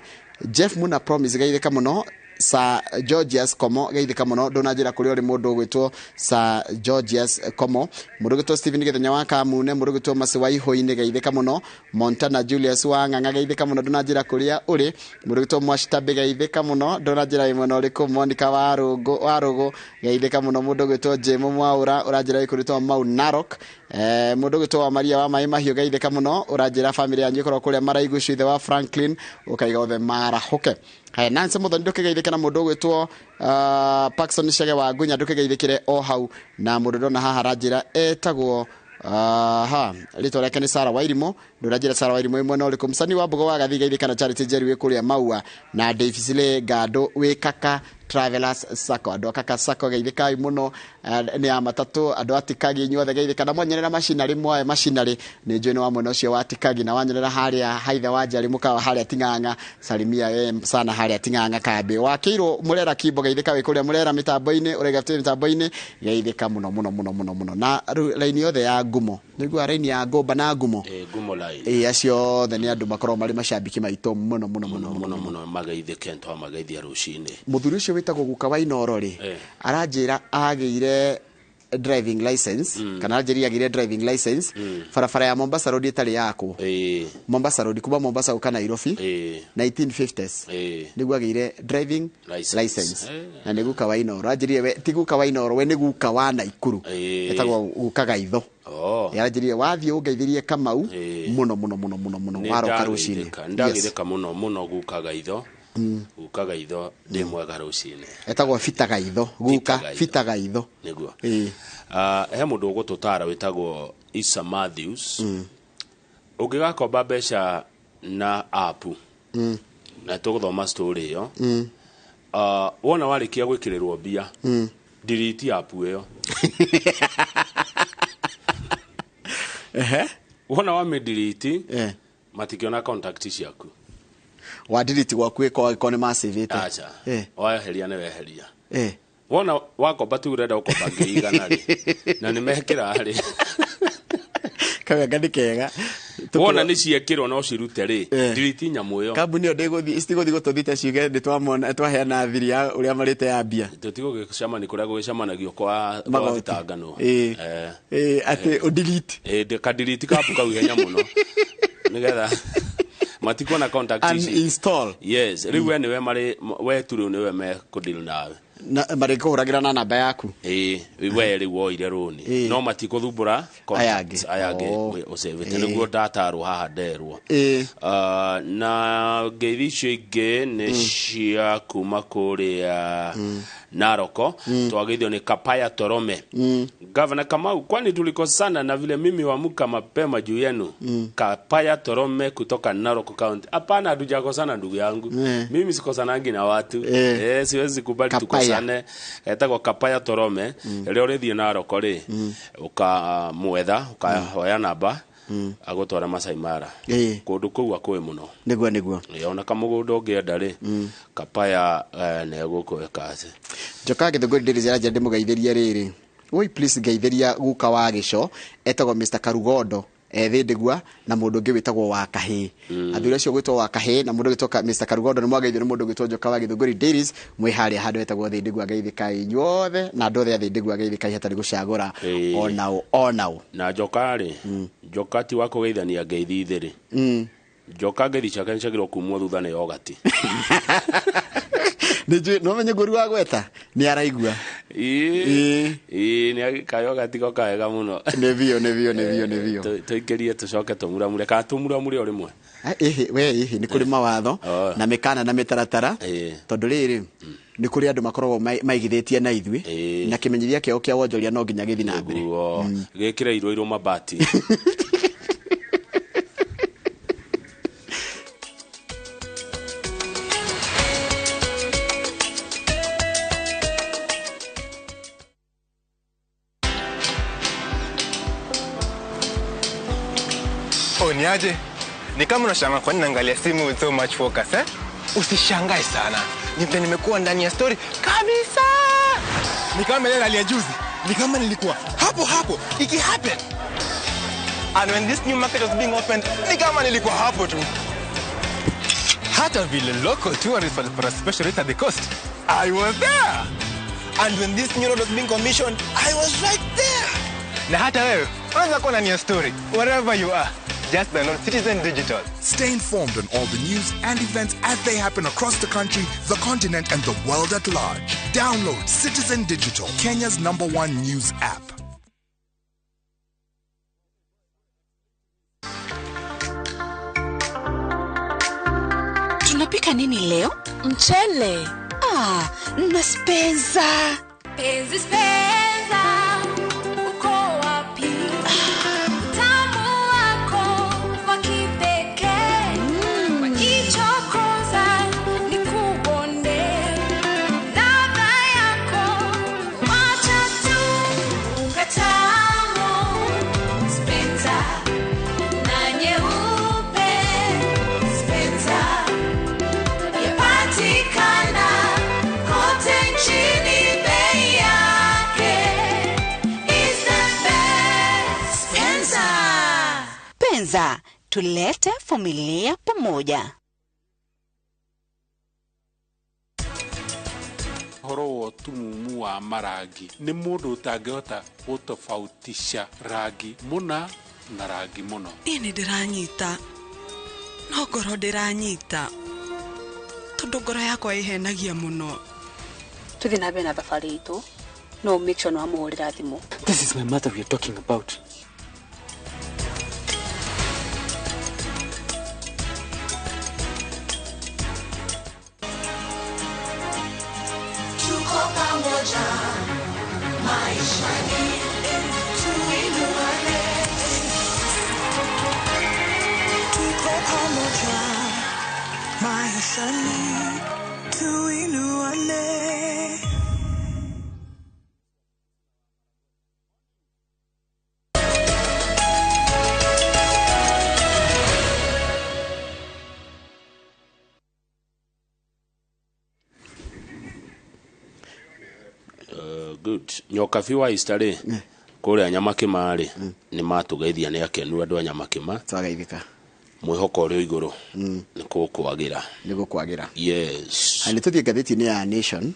Jeff Muna Promise geithĩka mũno. Sir Georgius Komo geithĩka mũno, ndũnanjĩra kũrĩa ũrĩ mũndũ ũgwĩtwo Sir Georgius Komo. Mũndũ ũgwĩtwo Stephen Gĩthenya wa Kamune, mũndũ ũgwĩtwo Masi wa Ihũinĩ geithĩka mũno. Montana Julius wa Ng'ang'a geithĩka mũno, ndũnanjĩra kũrĩa ũrĩ. Mũndũ ũgwĩtwo Mwashitabe geithĩka mũno, ndũnanjĩra wĩ mwena ũrĩkũ. Monica wa Rũgũ geithĩka mũno. Mũndũ ũgwĩtwo Jemo Mwaũra ũranjĩra wĩ kũrĩtwo Mau Narok. Mũndũ ũgwĩtwo wa Maria wa Maĩ Mahiũ geithĩka mũno, ũranjĩra family yanyu ĩkorwo kũrĩa Maraigucu, ithe wa Franklin, ũkaiga othe marahũke. Haya, Nancy Muthoni ndũkĩgeithĩke na mũndũ ũgwĩtwo Paxson Chege wa Ngunya ndũkĩgeithĩkĩre o hau. Na mũndũ ndona haha aranjĩra etagwo ha rĩtwa rĩake nĩ Sarah Wairimu, ndũranjĩra Sarah Wairimu mwena ũrĩkũ. Mũcani wa Mbogo wa Gathi geithĩka na Charity Njeri wĩ kũrĩa Maua, na Davis Le Gado wĩ Kaka Travelers Sacco. Andũ a Kaka Sacco geithĩkai mũno, nĩ a matatũ, andũ a Tikagi inyuothe geithĩka. Na mwanyonera macinarĩ, mwae macinarĩ nĩ njũĩ nĩ wa mwena ũcio wa Tikagi. Na wanyonera harĩa haithe wa Njari mũkawa harĩa Ting'ang'a, salimia we sana harĩa Ting'ang'a kambĩ. Wakĩirwo Mũrera Kimbo geithĩka wĩ kũrĩa Mũrera mĩtambo-inĩ, ũraiga twĩ mĩtambo-inĩ, geithĩka mũno mũno mũno mũno mũno. Na rĩu raini yothe ya ngumo, nĩguo raini ya ngũmba na ngumo, ngumo line, acio othe nĩ andũ makoragwo marĩ macambĩki maitũ mũno mũno mũno mũno mũno, mageithĩke ntwa mageithia rũcinĩ. Mũthuri ũcio wĩtagwo Guka wa Inoro rĩ, aranjĩra agĩire driving license, kana aranjĩrire agĩire driving license barabara ya Mombasa Road ĩtarĩ yakwo. Mombasa Road kuma Mombasa gũka Nairobi 1950s nĩguo agĩire driving license. Na nĩ Guka wa Inoro aranjĩrire we ti Guka wa Inoro, we nĩ Guka wa Naikuru, etagwo Guka Gaitho. Aranjĩrire wathiĩ ũngeithirie Kamau mũno mũno mũno mũno mũno waroka rũcinĩ. Ndagĩthĩka mũno mũno Guka Gaitho. Guka Gaitho ndĩ mwega rũcinĩ. Etagwo Peter Gaitho, Guka Peter Gaitho nĩguo. He mũndũ ũgũtũtara wĩtagwo Isa Matthews. Ũngĩgakomba mbeca na app Na tũgũthoma story ĩyo. Wona warĩkia gwĩkĩrĩrwo mbia, delete app ĩyo. Ehe. Wona wamĩdelete, matikĩona contact ciaku. Wa delete gwaku ĩkorwo nĩ macĩvĩte. Aca. Waeheria nĩ weheria. Wona wakomba tu ũrenda gũkomba 100,000 rĩ, na nĩ mekĩra rĩ. Kawega nĩ kega. Wona nĩ ciekĩrwo no cirute rĩ, delete nyamũ ĩyo. Kambuni ĩyo ndĩgũthiĩ citigũthiĩ gũtũthita ciuge nĩ twamona twaheana thiri ya ũrĩa marĩte ya mbia. Tũtigũgĩcemania kũrĩa gũgĩcemanagio kwa Magoti. thitanganwo. Atĩ ũdelete. Kadelete kapu kau ihenya mũno nĩgetha matikuona contact ici. Uninstall. Yes, rĩu we nĩwe marĩ we tu rĩu nĩwe mekũdeal nawe. Na marĩkũhũragĩra na namba yaku. Ĩĩ, we rĩu woire rũni no matikũthumbũra Aya angĩ. aya angĩ ũcĩvĩte. Nĩguo ndatarwo haha nderwo. Na ngeithi icio ingĩ nĩ cia kuma kũrĩa Naroko. Twageithio nĩ Kapaya Torome. Gavana Kamau, kwani tulikosana na vile mimi huamka mapema juu yenu? Kapaya Torome kutoka Narok County. Hapana, hatujakosana ndugu yangu. Mimi sikosanangi na watu. Siwezi kubali tukosane. Etagwo Kapaya Torome. Rĩrĩa ũrĩthiĩ Narok rĩ, ũkamwetha, ũkahoya namba, agũtwara Masai Mara. Kũndũ kũu akũĩ mũno. Nĩguo nĩguo. Ona kamũgũnda ũngĩenda rĩ, Kapaya nĩegũkũĩka atĩ. Njoka Gĩthũngũri ndĩrĩ njĩra ndĩmũgeithĩrie rĩrĩ. Oi please ngeithĩria guka wa gĩco etagwo Mr Karugondo ethĩndĩgua na mũndũ ũngĩ wĩtagwo wa Kahĩ. Athuri acio gwĩtwo wa Kahĩ na mũndũ ũgĩtwo Mr Karugondo nĩ mwageithio nĩ mũndũ ũgĩtwo Njoka wa Gĩthũngũri Dairies mwĩ harĩa handũ hetagwo Thĩndĩgua. Geithĩkai inyuothe na andũ othe a Thĩndĩgua, geithĩkai hatarĩ gũcagũra onao onao. Na Njoka rĩ, Njoka ti wa kũgeithania ngeithi ithĩrĩ. Njoka ngeithi ciake nĩciagĩrĩirwo kumwo thutha nĩ yogati. Nĩnjũĩ no menye ngũri wa gweta nĩ araigua. Ĩĩ nĩ kayogati ko kawega mũno. Nĩ biũ nĩ biũ nĩ biũ nĩ biũ. Tũikĩrie tũcoke tũmuramure kana tũmuramure o rĩmwe. Ĩhĩ we ĩhĩ nĩ kũrĩ mawatho na mĩkana na mĩtaratara tondũ rĩrĩ nĩ kũrĩ andũ makoragwo maigithĩtie na ithuĩ na kĩmenyithia kĩao kĩa wonjoria no nginya gĩthiĩ na mbere. Gĩkĩre irũirũ mabati. Oh, niaje? Ni kama unashangaa kwa nini naangalia simu with so much focus, eh? Usishangae sana. Ni nimekuwa ndani ya story kabisa. Ni kama ile hali ya juzi. Ni kama nilikuwa hapo hapo iki happen. And when this new market was being opened, ni kama nilikuwa hapo tu. Hata vile local tourists walipata special rate at the coast, I was there. And when this new road was being commissioned, I was right there. Na hata wewe unaweza kuwa ndani ya story wherever you are. Just download Citizen Digital. Stay informed on all the news and events as they happen across the country, the continent, and the world at large. Download Citizen Digital, Kenya's #1 news app. Tunapika nini leo? Mchele. Ah, na spenza. Penzi spenza. Uko wapi? Utamu wako wa kipekee. Wakichokoza nikubonde. Ladha yako wacha tu. Unga tamu spenza. Na nyeupe spenza. Yapatikana kote nchini, bei yake is the best. Spenza. Penza, tulete familia pamoja. Horo wa ũtumumu wa marangi nĩ mũndũ ũtangĩhota gũtofautisha rangi mũna na rangi mũno. Niĩ nĩ ndĩranyita no ngoro ndĩranyita tondũ ngoro yakwa ĩhenagia mũno. Tũthiĩ na mbere na thabarĩ itũ no make sure nĩ wamũhũrĩra thimũ. This is my mother we are talking about. Tuko pamoja maishani, tuinuane. Tuko pamoja maishani. Maishani tuinuane. Good nyokabi wa Easter rĩ, kũrĩa Nyamakĩma rĩ, nĩ matũgeithia, nĩ akenu andũ a Nyamakĩma. Twageithĩka. Mwĩhoko ũrĩ o igũrũ nĩ kũkwagĩra. Nĩ gũkwagĩra. Yes. Nĩ tũthiĩ ngathĩti-inĩ ya Nation,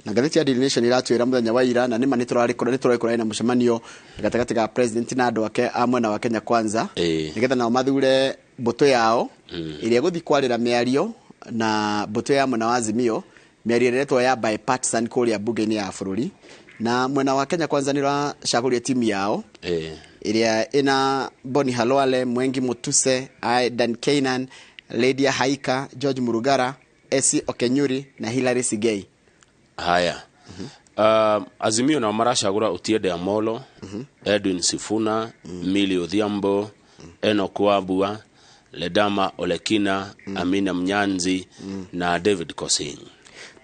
na ngathĩti ya Daily Nation iratwĩra mũthenya wa ira, na nĩma nĩ tũrarĩ na mũcemanio gatagatĩ ga president na andũ ake a mwena wa Kenya Kwanza, nĩgetha nao mathure mbũtũ yao ĩrĩa ĩgũthiĩ kwarĩra mĩario na mbũtũ ya mwena wa Azimio, mĩario ĩrĩa ĩretwo ya bipartisan kũrĩa mbunge-inĩ ya bũrũri. Na mwena wa Kenya Kwanza nĩ ũracagũria timu yao ĩrĩa ĩna Boni Halwale, Mwengi Mutuse, Aidan Keinan, Lydia Haika, George Murugara, Esi Okenyuri na Hilary Sigei. Haya. Azimio nao maracagũra Otiende Amolo, Edwin Sifuna, Millie Odhiambo, Enoch Wambua, Ledama Olekina, Amina Mnyanzi na David Kosiny.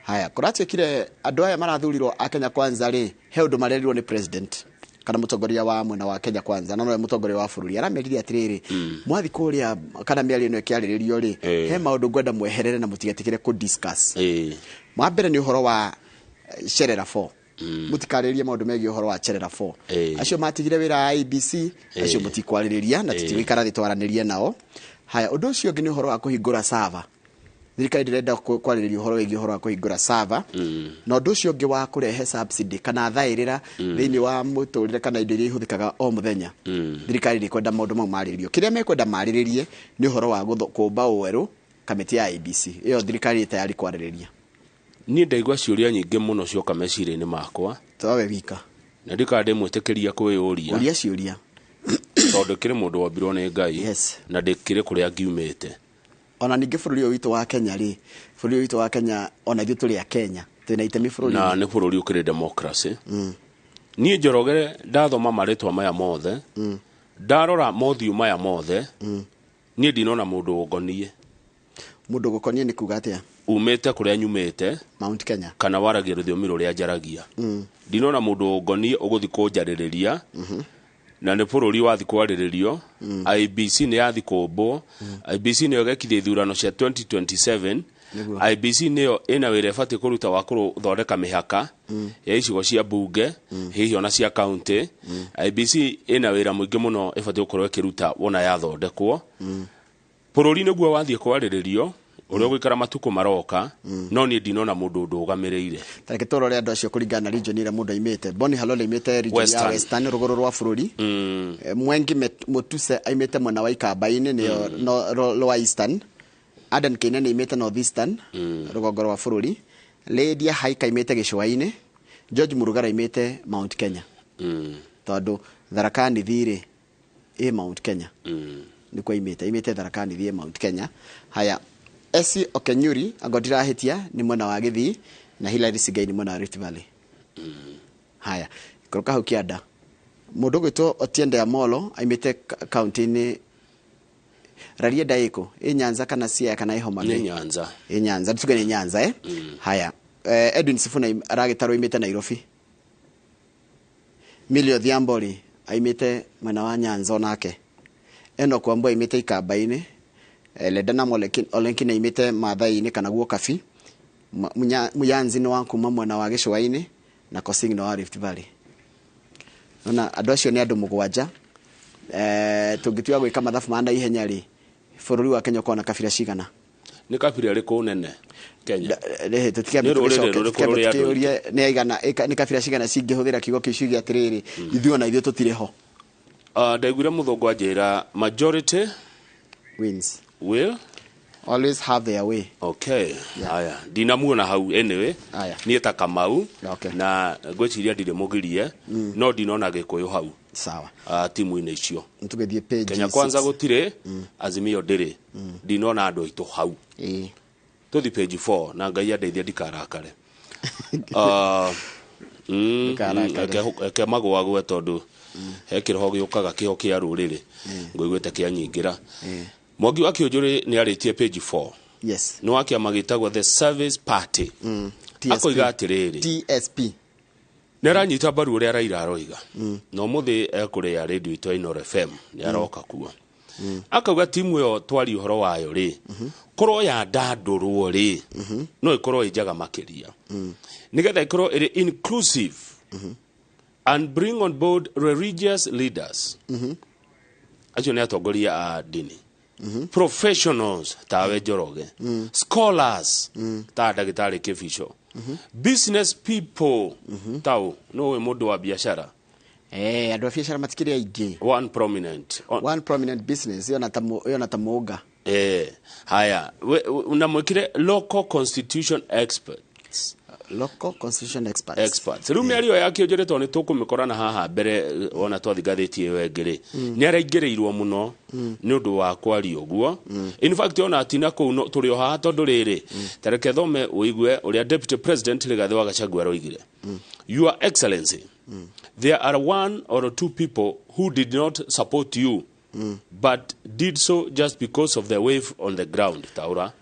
Haya, kũratuĩkire andũ aya marathurirwo a Kenya Kwanza rĩ, he ũndũ marerirwo nĩ president kana mũtongoria wa mwena wa Kenya Kwanza, na nowe mũtongoria wa bũrũri, aramerire atĩrĩrĩ, mwathi kũrĩa kana mĩario ĩno ĩkĩarĩrĩrio rĩ, he maũndũ ngwenda mweherere na mũtigetikĩre kũ discuss. Wa mbere nĩ ũhoro wa Cherera 4. Mũtikarĩrĩrie maũndũ megiĩ ũhoro wa Cherera 4. Acio matigire wĩra wa IEBC, acio mũtikwarĩrĩria na tũtigũikara thĩ twaranĩrie nao. Haya, ũndũ ũcio ũngĩ nĩ ũhoro wa kũhingũra server. Thirikari ndĩrenda kwarĩrĩria ũhoro wĩgiĩ ũhoro wa kũhingũra server, na ũndũ ũcio ũngĩ wa kũrehe subsidy kana thaĩrĩra thĩinĩ wa mũtũrĩre kana indo iria ihũthĩkaga o mũthenya. Thirikari ndĩkwenda maũndũ mau marĩrĩrio. Kĩrĩa mekwenda marĩrĩrie nĩ ũhoro wa kũmba ũwerũ kamĩtĩ ya IEBC. Ĩyo thirikari ĩ tayari kwarĩrĩria. Niĩ ndaigua ciũria nyingĩ mũno cioka meciria-inĩ makwa. Tawe wika. Na ndikana ndĩmwĩtĩkĩria kwĩyũria. Ũria ciũria. Tondũ kĩrĩ mũndũ wombirwo nĩ Ngai. Yes. Na ndĩkĩrĩ kũrĩa ngiumĩte. Ona ningĩ bũrũri ũyũ witũ wa Kenya rĩ, bũrũri ũyũ witũ wa Kenya, ona ithuĩ tũrĩ a Kenya, twĩna itemi bũrũri-inĩ. Na nĩ bũrũri ũkĩrĩ democracy. Niĩ Njoroge ndathoma marĩtwa maya mothe, ndarora mothiũ maya mothe, niĩ ndinona mũndũ ũngoniĩ. Mũndũ ũgũkoniĩ nĩ kuga atĩa? Umĩte kũrĩa nyumĩte, Mount Kenya, kana waragia rũthiomi rũrĩa njaragia. Ndinona mũndũ ũngoniĩ ũgũthiĩ kũnjarĩrĩria, na nĩ bũrũri wathi kwarĩrĩrio. IEBC nĩ yathi kũmbwo, IEBC nĩyo ĩgekithia ithurano cia 2027. IEBC nĩyo ĩna wĩra ĩbatiĩ kũruta wa kũthondeka mĩhaka ya icigo cia mbunge, hihi ona cia kaunti. IEBC ĩna wĩra mũingĩ mũno ĩbatiĩ gũkorwo ĩkĩruta wona yathondekwo. Bũrũri nĩguo wathiĩ kwarĩrĩrio ũrĩa ũgũikara matukũ maroka, no niĩ ndinona mũndũ ndũgamĩrĩire. Tareke tũrore andũ acio kũringana na region ĩrĩa mũndũ aimĩte. Boni Halole aimĩte region ya Western. Western, rũgũrũ rwa bũrũri. Mwengi Mutuse aimĩte mwena wa Ikamba-inĩ, nĩyo Lower Eastern. Adan Keynan aimĩte North Eastern, rũgongo rwa bũrũri. Lydia Haika aimĩte gĩcũa-inĩ. George Murugara aimĩte Mount Kenya. Tondũ Tharaka Nithi rĩ, ĩ Mount Kenya. Nĩkuo aimĩte Tharaka Nithi ĩ Mount Kenya. Haya, Esi Okenyuri anga ndirahĩtia nĩ mwena wa Gĩthii, na Hilary Sigei nĩ mwena wa Rift Valley. Haya, ikũrũka hau kĩanda. Mũndũ ũgwĩtwo Otiende Amolo aimĩte kaunti-inĩ Rarieda ĩkũ? Ĩ Nyanza kana Siaya kana ĩ Homa Bay? Nĩ Nyanza. Ĩ Nyanza, tuge nĩ Nyanza, eh? Haya, Edwin Sifuna aragĩtarwo aimĩte Nairobi. Millie Odhiambo rĩ, aimĩte mwena wa Nyanza onake. Enoch Wambua aimĩte Ikamba-inĩ. Ledana Olenkina aimĩte Maathai-inĩ kana guo Kabi. Muyanzi nĩ wa kuma mwena wa gĩcũa-inĩ, na Kosing nĩ wa Rift Valley. Ona andũ acio nĩ andũ mũgwanja. Tũngĩtua gwĩka mathabu ma naihenya rĩ, bũrũri wa Kenya ũkoragwo na kabira cigana? Nĩ kabira ĩrĩkũ nene Kenya? Tũtikambe Nĩ rũrĩrĩ tũgĩcoke, rũrĩkũ tũtikambe rũrĩa andũ tũkĩũrie nĩ aigana, nĩ kabira cigana cingĩhũthĩra kiugo kĩu ciuge atĩrĩrĩ, ithuĩ ona ithuĩ tũtirĩ ho. Ndaiguire mũthũngũ anjĩra majority wins will always have their way. Okay. Haya, ndinamuona hau anyway. Niĩ ta Kamau na ngwĩciria ndirĩ mũgirie, no ndinona Gĩkũyũ hau. Sawa. Timu-inĩ icio. Tũgĩthiĩ page Kenya Kwanza six. gũtirĩ, Azimio ndĩrĩ. Ndinona andũ aitũ hau. Tũthiĩ page 4 na Ngai andeithie ndikarakare. Ndũkarakare. Eke magwagwe tondũ he kĩroho gĩũkaga kĩho kĩa rũrĩrĩ, ngũiguĩte kĩanyingĩra. Mwangi wa Kĩũnjũrĩ nĩ arĩtie page 4. Yes. Nĩ wa kĩama gĩtagwo The Service Party. TSP. Akoiga atĩrĩrĩ, TSP. Nĩ aranyita mbaru ũrĩa Raila aroiga, na ũmũthĩ ekũrĩa rĩndiũ itũ ya Inooro FM, nĩ aroka kuo. Akauga timu ĩyo twari ũhoro wayo rĩ, korwo yandandũrwo rĩ, no ĩkorwo ĩ njega makĩria, nĩgetha ĩkorwo ĩrĩ inclusive and bring on board religious leaders, acio nĩ atongoria a ndini, professionals tawe Njoroge, scholars ta ndagĩtarĩ Kĩbico, business people tau nĩwe mũndũ wa biacara. Andũ a biacara matikĩrĩ aingĩ. One prominent. One prominent business yona ta mũnga. Haya, na mwĩkĩre local constitution experts. Local constitution experts. Experts. Rĩu mĩario yake ũnjĩre, tondũ nĩ tũkũmĩkora na haha mbere, ona twathi ngathĩti ĩyo ĩngĩ rĩ, nĩ araingĩrĩirwo mũno nĩ ũndũ wa kwaria ũguo. In fact, ona atina kũu tũrĩ o haha, tondũ rĩrĩ, ta reke thome ũigue ũrĩa Deputy President Rigathĩ wa Gachagua aroigire. "Your Excellency, there are one or two people who did not support you but did so just because of the wave on the ground." Taura.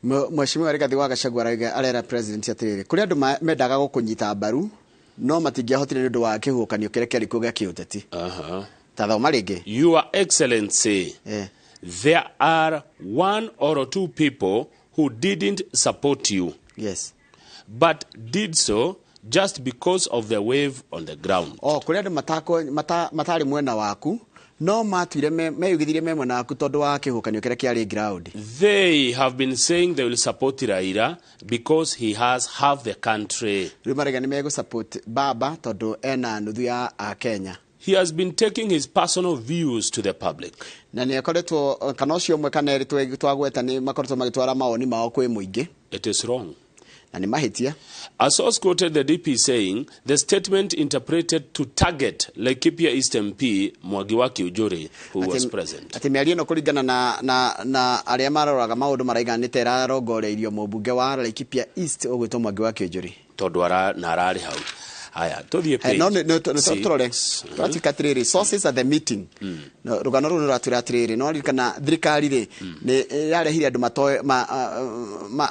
Mheshimiwa Rigathĩ wa Gachagua arauga, arera president atĩrĩrĩ, kũrĩ andũ mendaga gũkũnyita mbaru no matingĩahotire nĩ ũndũ wa kĩhuhũkanio kĩrĩa kĩarĩ kuo gĩa kĩũteti. Ta thoma rĩngĩ. "Your Excellency, there are one or two people who didn't support you but did so just because of the wave on the ground." O kũrĩ andũ matarĩ mwena waku no matuire meyugithirie me mwena waku tondũ wa kĩhuhũkanio kĩrĩa kĩarĩ ground. "They have been saying they will support Raila because he has half the country." Rĩu maraiga nĩ megũ baba tondũ ena nuthu ya Akenya. "He has been taking his personal views to the public." Na nĩ akoretwo, kana ũcio ũmwe kana erĩ twagweta, nĩ makoretwo magĩtwara mawoni mao kwĩ mũingĩ. "It is wrong." Na nĩ mahĩtia. A source quoted the DP saying the statement interpreted to target Laikipia East MP Mwangi wa Kiunjuri, who was present. Atĩ mĩario ĩno, kũringana na arĩa maroraga maũndũ, maraiga nĩ ta ĩrarongoreirio mũmbunge wa Laikipia East ũgwĩtwo Mwangi wa Kĩũnjũri. Tondũ ara na ararĩ hau. Haya, tũthiĩ page No nĩ six. tũrore tũratuĩka atĩrĩrĩ, sources at the meeting. No, rũgano rũu nĩ rũratwĩra atĩrĩrĩ, no ririkana thirikari rĩ, nĩ yarehire andũ matoĩ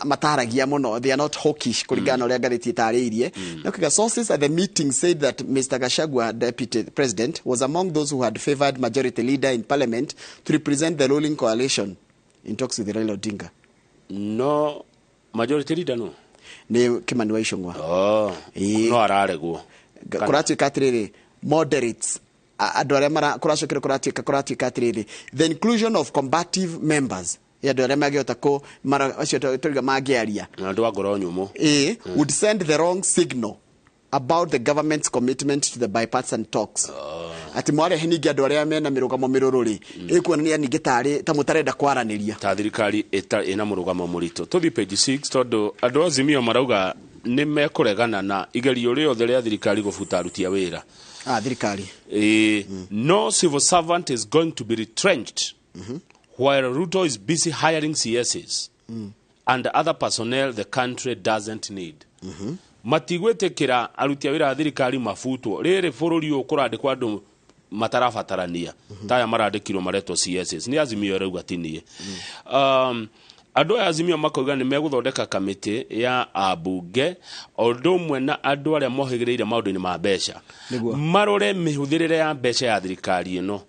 mataragia mũno, they are not hawkish, kũringana na ũrĩa ngathĩti ĩtarĩirie. No kiuga sources at the meeting said that Mr. Gachagua, deputy president, was among those who had favored majority leader in parliament to represent the ruling coalition in talks with Raila Odinga. No majority leader no Nĩ Kimani wa Ichung'wa. Oh, no araregwo. Kũratuĩka atĩrĩrĩ, moderates, andũ arĩa kũracokera, kũratuĩka atĩrĩrĩ, the inclusion of combative members, andũ arĩa mangĩhota kũ acio tũriga mangĩaria Na andũ a ngoro nyũmũ. Ĩ, would send the wrong signal about the government's commitment to the bipartisan talks. Atĩ mwarehe ningĩ andũ arĩa mena mĩrũgamo mĩrũrũ rĩ, ĩkuonania ningĩ tarĩ ta mũtarenda kwaranĩria. Ta thirikari ĩna mũrũgamo mũritũ. Tũthiĩ page 6, tondũ andũ a Azimio marauga nĩ mekũregana na igerio rĩothe rĩa thirikari gũbuta aruti a wĩra. Ah, thirikari. "No civil servant is going to be retrenched while Ruto is busy hiring CSs and other personnel the country doesn't need." Matigwĩtĩkĩra aruti a wĩra a thirikari mabutwo rĩrĩ bũrũri ũyũ kũrandĩkwo andũ matarabatarania ta aya marandĩkirwo maretwo CSs. Nĩ Azimio ĩrauga, ti niĩ. Andũ aya Azimio makauga nĩ megũthondeka kamĩtĩ ya ambunge o ũndũ ũmwe na andũ arĩa mohĩgĩrĩire maũndũ-inĩ ma mbeca, marore mĩhũthĩrĩre ya mbeca ya thirikari ĩno,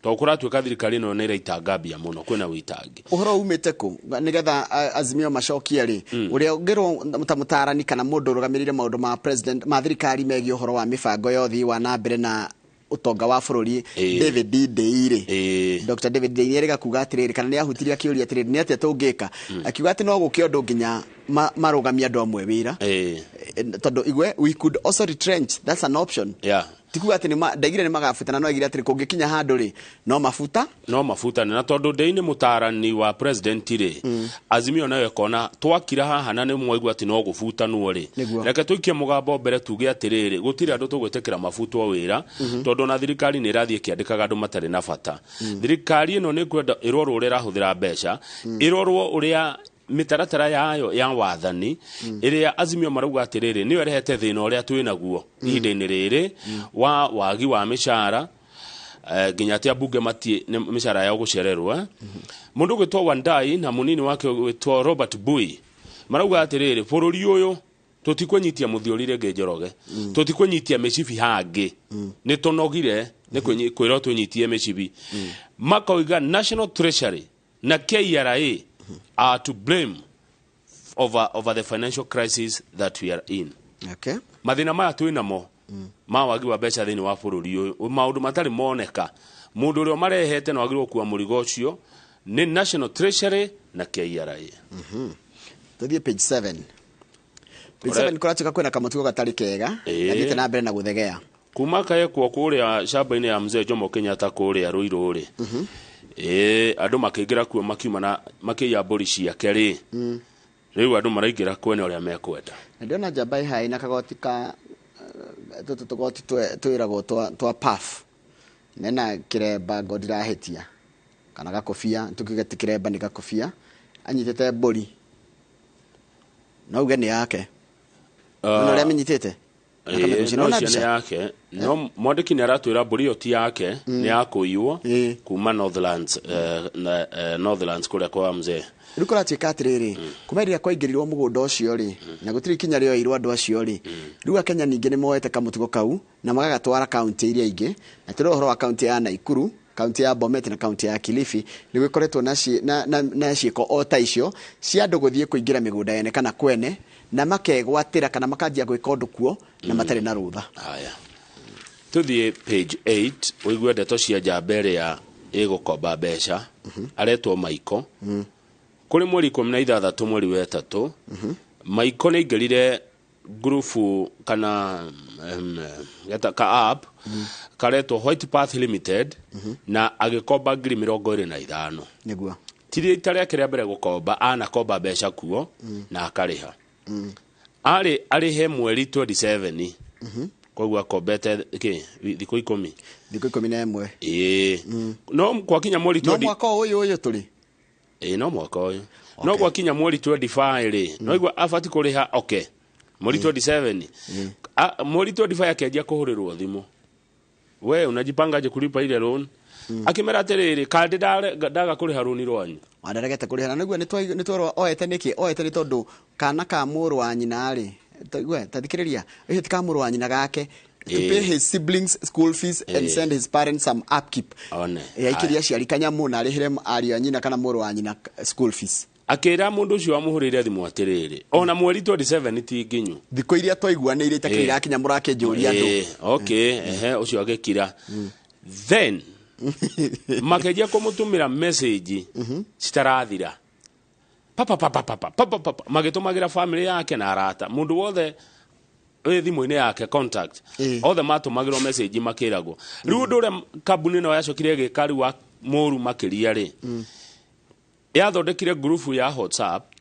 tondũ kũratuĩka thirikari ĩno nĩ ĩraitanga mbia mũno, kwĩna wĩitangi. Ũhoro umĩte kũ nĩgetha Azimio macokie rĩ, ũrĩa ũngĩrwo ta mũtarani kana mũndũ ũrũgamĩrĩire maũndũ ma president ma thirikari megiĩ ũhoro wa mĩbango ya ũthii wa na mbere na ũtonga wa bũrũri, David Ndii rĩ, Dr. David Ndii, nĩerĩga kuga atĩrĩrĩ, kana nĩ ahutirie akĩũria atĩrĩrĩ, nĩ atĩa tũngĩka, akiuga atĩ no gũke ũndũ nginya marũgamie andũ amwe wĩra. Tondũ igwe, "We could also retrench, that's an option." Ti kuga atĩ ndaigire nĩ magabutana, no aigire atĩrĩ, kũngĩkinya handũ rĩ, no mabuta. No mabutane. Na tondũ ndei nĩ mũtarani wa president rĩ, Azimio nayo ĩkona twakira haha na nĩ mwaigua atĩ no gũbutanwo rĩ, reke tũikie mũgambo mbere tuge atĩrĩrĩ, gũtirĩ andũ tũgwĩtĩkĩra mabutwo wĩra, tondũ ona thirikari nĩ ĩrathiĩ ĩkĩandĩkaga andũ matarĩ na bata. Thirikari ĩno nĩ kwenda ĩrorwo ũrĩa ĩrahũthĩra mbeca, ĩrorwo ũrĩa mĩtaratara yayo ya wathani, ĩrĩa Azimio marauga atĩrĩrĩ nĩyo ĩrehete thĩna ũrĩa twĩ naguo ihinda-inĩ rĩrĩ wa wagi wa mĩcara. Nginya atia bunge matie mĩcara yao gũcererwo, eh? Mũndũ ũgwĩtwo Wandai na mũnini wake ũgwĩtwo Robert Bui marauga atĩrĩrĩ, bũrũri ũyũ tũtikũnyitia mũthiori rĩngĩ Njoroge, tũtikũnyitia mĩcibi hangĩ, nĩ tũnogire nĩ kwĩrwo tũnyitie mĩcibi. Makoiga National Treasury na KRA are to blame over the financial crisis that we are in. Mathĩna maya twĩ namo ma wagi wa mbeca thĩinĩ wa bũrũri ũyũ, maũndũ matarĩ moneka, mũndũ ũrĩa marehete na wagĩrĩirwo gũkua mũrigo ũcio nĩ National Treasury na KRA. Tuthiĩ page 7. Page 7 kũratuĩka kwĩna kamũtugo gatarĩ kega gathiĩte na mbere na gũthegea. Kuma kaekwo kũrĩa shamba-inĩ ya mzee Jomo Kenyatta kũrĩa Ruiru rĩ, ĩĩ, andũ makĩingĩra kuo makiuma na makĩiya mbũri ciake rĩ, rĩu andũ maraingĩra kwene ũrĩa mekwenda. Na ndĩrona njamba ĩhaĩ na kagoti ka tũtũ tũgoti twĩragwo twa puff, nena kĩremba ngo ndirahĩtia kana gakobia, tukiuge ti kĩremba nĩ gakobia, anyitĩte mbũri no uge nĩ yake. Nĩ ũrĩa amĩnyitĩte? Ĩĩ, no icio nĩ yake, no mwandĩki nĩ aratwĩra mbũri ĩyo ti yake, nĩ ya kũiywo kuma Northlands, Northlands kũrĩa kwa mzee. Rĩu kũratuĩka atĩrĩrĩ, kuma rĩrĩa kwaingĩrirwo mũgũnda ũcio rĩ, na gũtirĩ ikinya rĩoeirwo andũ acio rĩ, rĩu Akenya ningĩ nĩ moete kamũtugo kau na magagatwara kaunti iria ingĩ, na tũrĩ ũhoro wa kaunti ya Naikuru, kaunti ya Bomet na kaunti ya Kilifi, nĩ gũkoretwo na ciĩko o ta icio cia andũ gũthiĩ kũingĩra mĩgũnda yene kana kwene na makegwatĩra kana makanjia gwĩka ũndũ kuo na matarĩ na rũtha. Haya, tuthiĩ page 8 ũigue ndeto cia njamba ĩrĩa ĩgũkomba mbeca aretwo Maiko. Kũrĩ mweri 16 mweri wa ĩtatũ, Maiko nĩ aingĩrire ngurubu kana ka app karetwo White Path Limited na agĩkomba 25,000. Nĩguo. Ti rita rĩake rĩa mbere gũkomba, anakomba mbeca kuo na akarĩha. Arĩ arĩhe mweri 27, koguo akombete kĩ, thikũ 10. Thikũ 11. Ĩĩ, no gwakinya mweri No mwaka ũyũ tũrĩ. Ĩĩ, no mwaka ũyũ. No gwakinya mweri 25 rĩ, no igua abati kũrĩha, okay, mweri 27. Mweri 25 akĩanjia kũhũrĩrwo thimũ, we unajipangaje kulipa ile loan? Akĩmera atĩrĩrĩ, kandi ndaga kũrĩha rũni rwanyu. Wandaregete kũrĩha na nĩguo nĩ twerwo oete nĩkĩ, oete nĩ tondũ kana ka mũrũ wa nyina rĩ, ta thikĩrĩria, ũcio ti ka mũrũ wa nyina gake, to pay his siblings school fees and send his parents some upkeep. One. Aikĩria aciari kanyamũ na arĩhĩre ariũ a nyina kana mũrũ wa nyina school fees. Akĩra mũndũ ũcio wamũhũrĩire thimũ atĩrĩrĩ, ona mweri 27 ti nginyu, thikũ iria twaiguanĩire itakĩrĩ irakinya mũrakĩnjũria andũ. Okay, ehe, ũcio agĩkira. Then makĩanjia kũmũtũmĩra message citarathira, papa papa papa papa papa, magĩtũmagĩra family yake na arata, mũndũ wothe wĩ thimũ-inĩ yake contact, othe matũmagĩrwo message makĩragwo. Rĩu ũndũ ũrĩa kambuni ĩno yacokire ĩgĩka rĩu wa mũru makĩria rĩ, yathondekire ngurubu ya WhatsApp,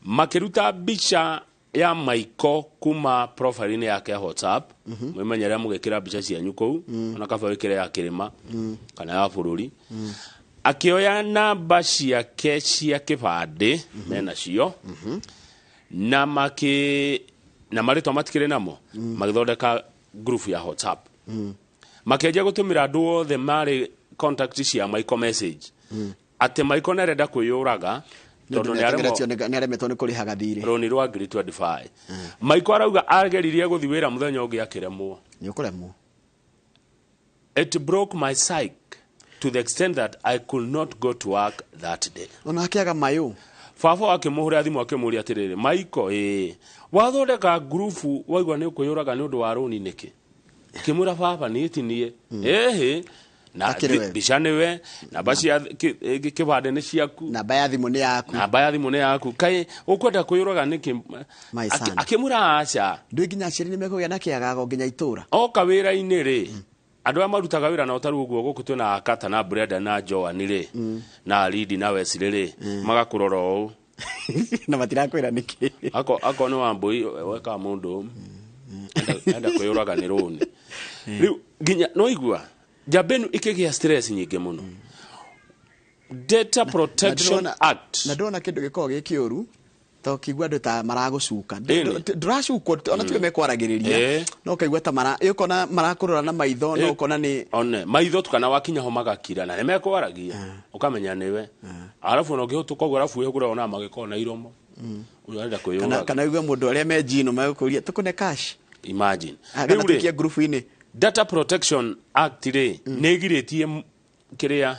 makĩruta mbica ya Maiko kuma profile-inĩ yake ya WhatsApp. Mwĩmenyerera mũgĩkĩra mbica cianyu kũu, ona kaba wĩkĩre ya kĩrĩma kana ya bũrũri. Akĩoya namba ciake cia kĩbandĩ menacio na makĩ na marĩtwa matikĩrĩ namo, magĩthondeka group ya WhatsApp, makĩanjia gũtũmĩra andũ othe marĩ contact cia Maiko message atĩ Maiko nĩarenda kwĩyũraga tondũ nĩ aremetwo nĩ kũrĩhaga thirĩ rũni rwa 25,000. Maiko arauga ageririe gũthiĩ wĩra mũthenya ũngĩ akĩremwo. Nĩ ũkũremwo. It broke my psyche to the extent that I could not go to work that day. Ona akĩaga mayũ. Baba akĩmũhũrĩra thimũ akĩmũũria atĩrĩrĩ, Maiko, ĩĩ, wathondeka ngurubu waigua nĩ ũkwĩyũraga nĩ ũndũ wa rũni nĩkĩ? Akĩmwĩra baba niĩ ti niĩ. Ĩhĩ, na mbica nĩwe, namba cia kĩbandĩ nĩ ciaku, namba ya thimũ nĩ yaku, namba ya thimũ nĩ yaku, kaĩ ũkwenda kwĩyũraga nĩkĩ? Akĩmwĩra aca. Ndũĩ nginya aciari nĩ mekũgĩa na kĩagago nginya itũra. Oka wĩra-inĩ rĩ, andũ arĩa marutaga wĩra na ũtaru ũguo gũkũ twĩna Akata na Brenda na Joan rĩ, na Lidi na Wesley rĩ, magakũrora ũũ. Na matirakwĩra nĩkĩ. Ako nĩ Wambui weka mũndũ enda kwĩyũraga nĩ rũni. Rĩu nginya no igua njamba ĩno ĩkĩgĩa stress nyingĩ mũno. Data Protection Act. Na ndona kĩndũ gĩkoragwo gĩ kĩũru To kigua andũ ta maragũcuka. Ĩni. Ndũracukwo ona tiwe mekwaragĩrĩria. No ũkaigua ta mara ũkona marakũrora na maitho no ũkona nĩ one maitho tu kana wakinya ho magakira na nĩmekwaragia ũkamenya nĩwe arabu ona ũngĩhĩtũka ũguo arabu wĩhũgũra ona magĩkorwo na iromo ũyũ arenda kana kwĩyũraga. Kana uge mũndũ arĩa me njino megũkũria tũkũne cash. Imagine. Ah, kana Rĩu rĩ, tũikie ngurubu-inĩ. Data Protection Act rĩ, nĩ ĩgirĩtie kĩrĩa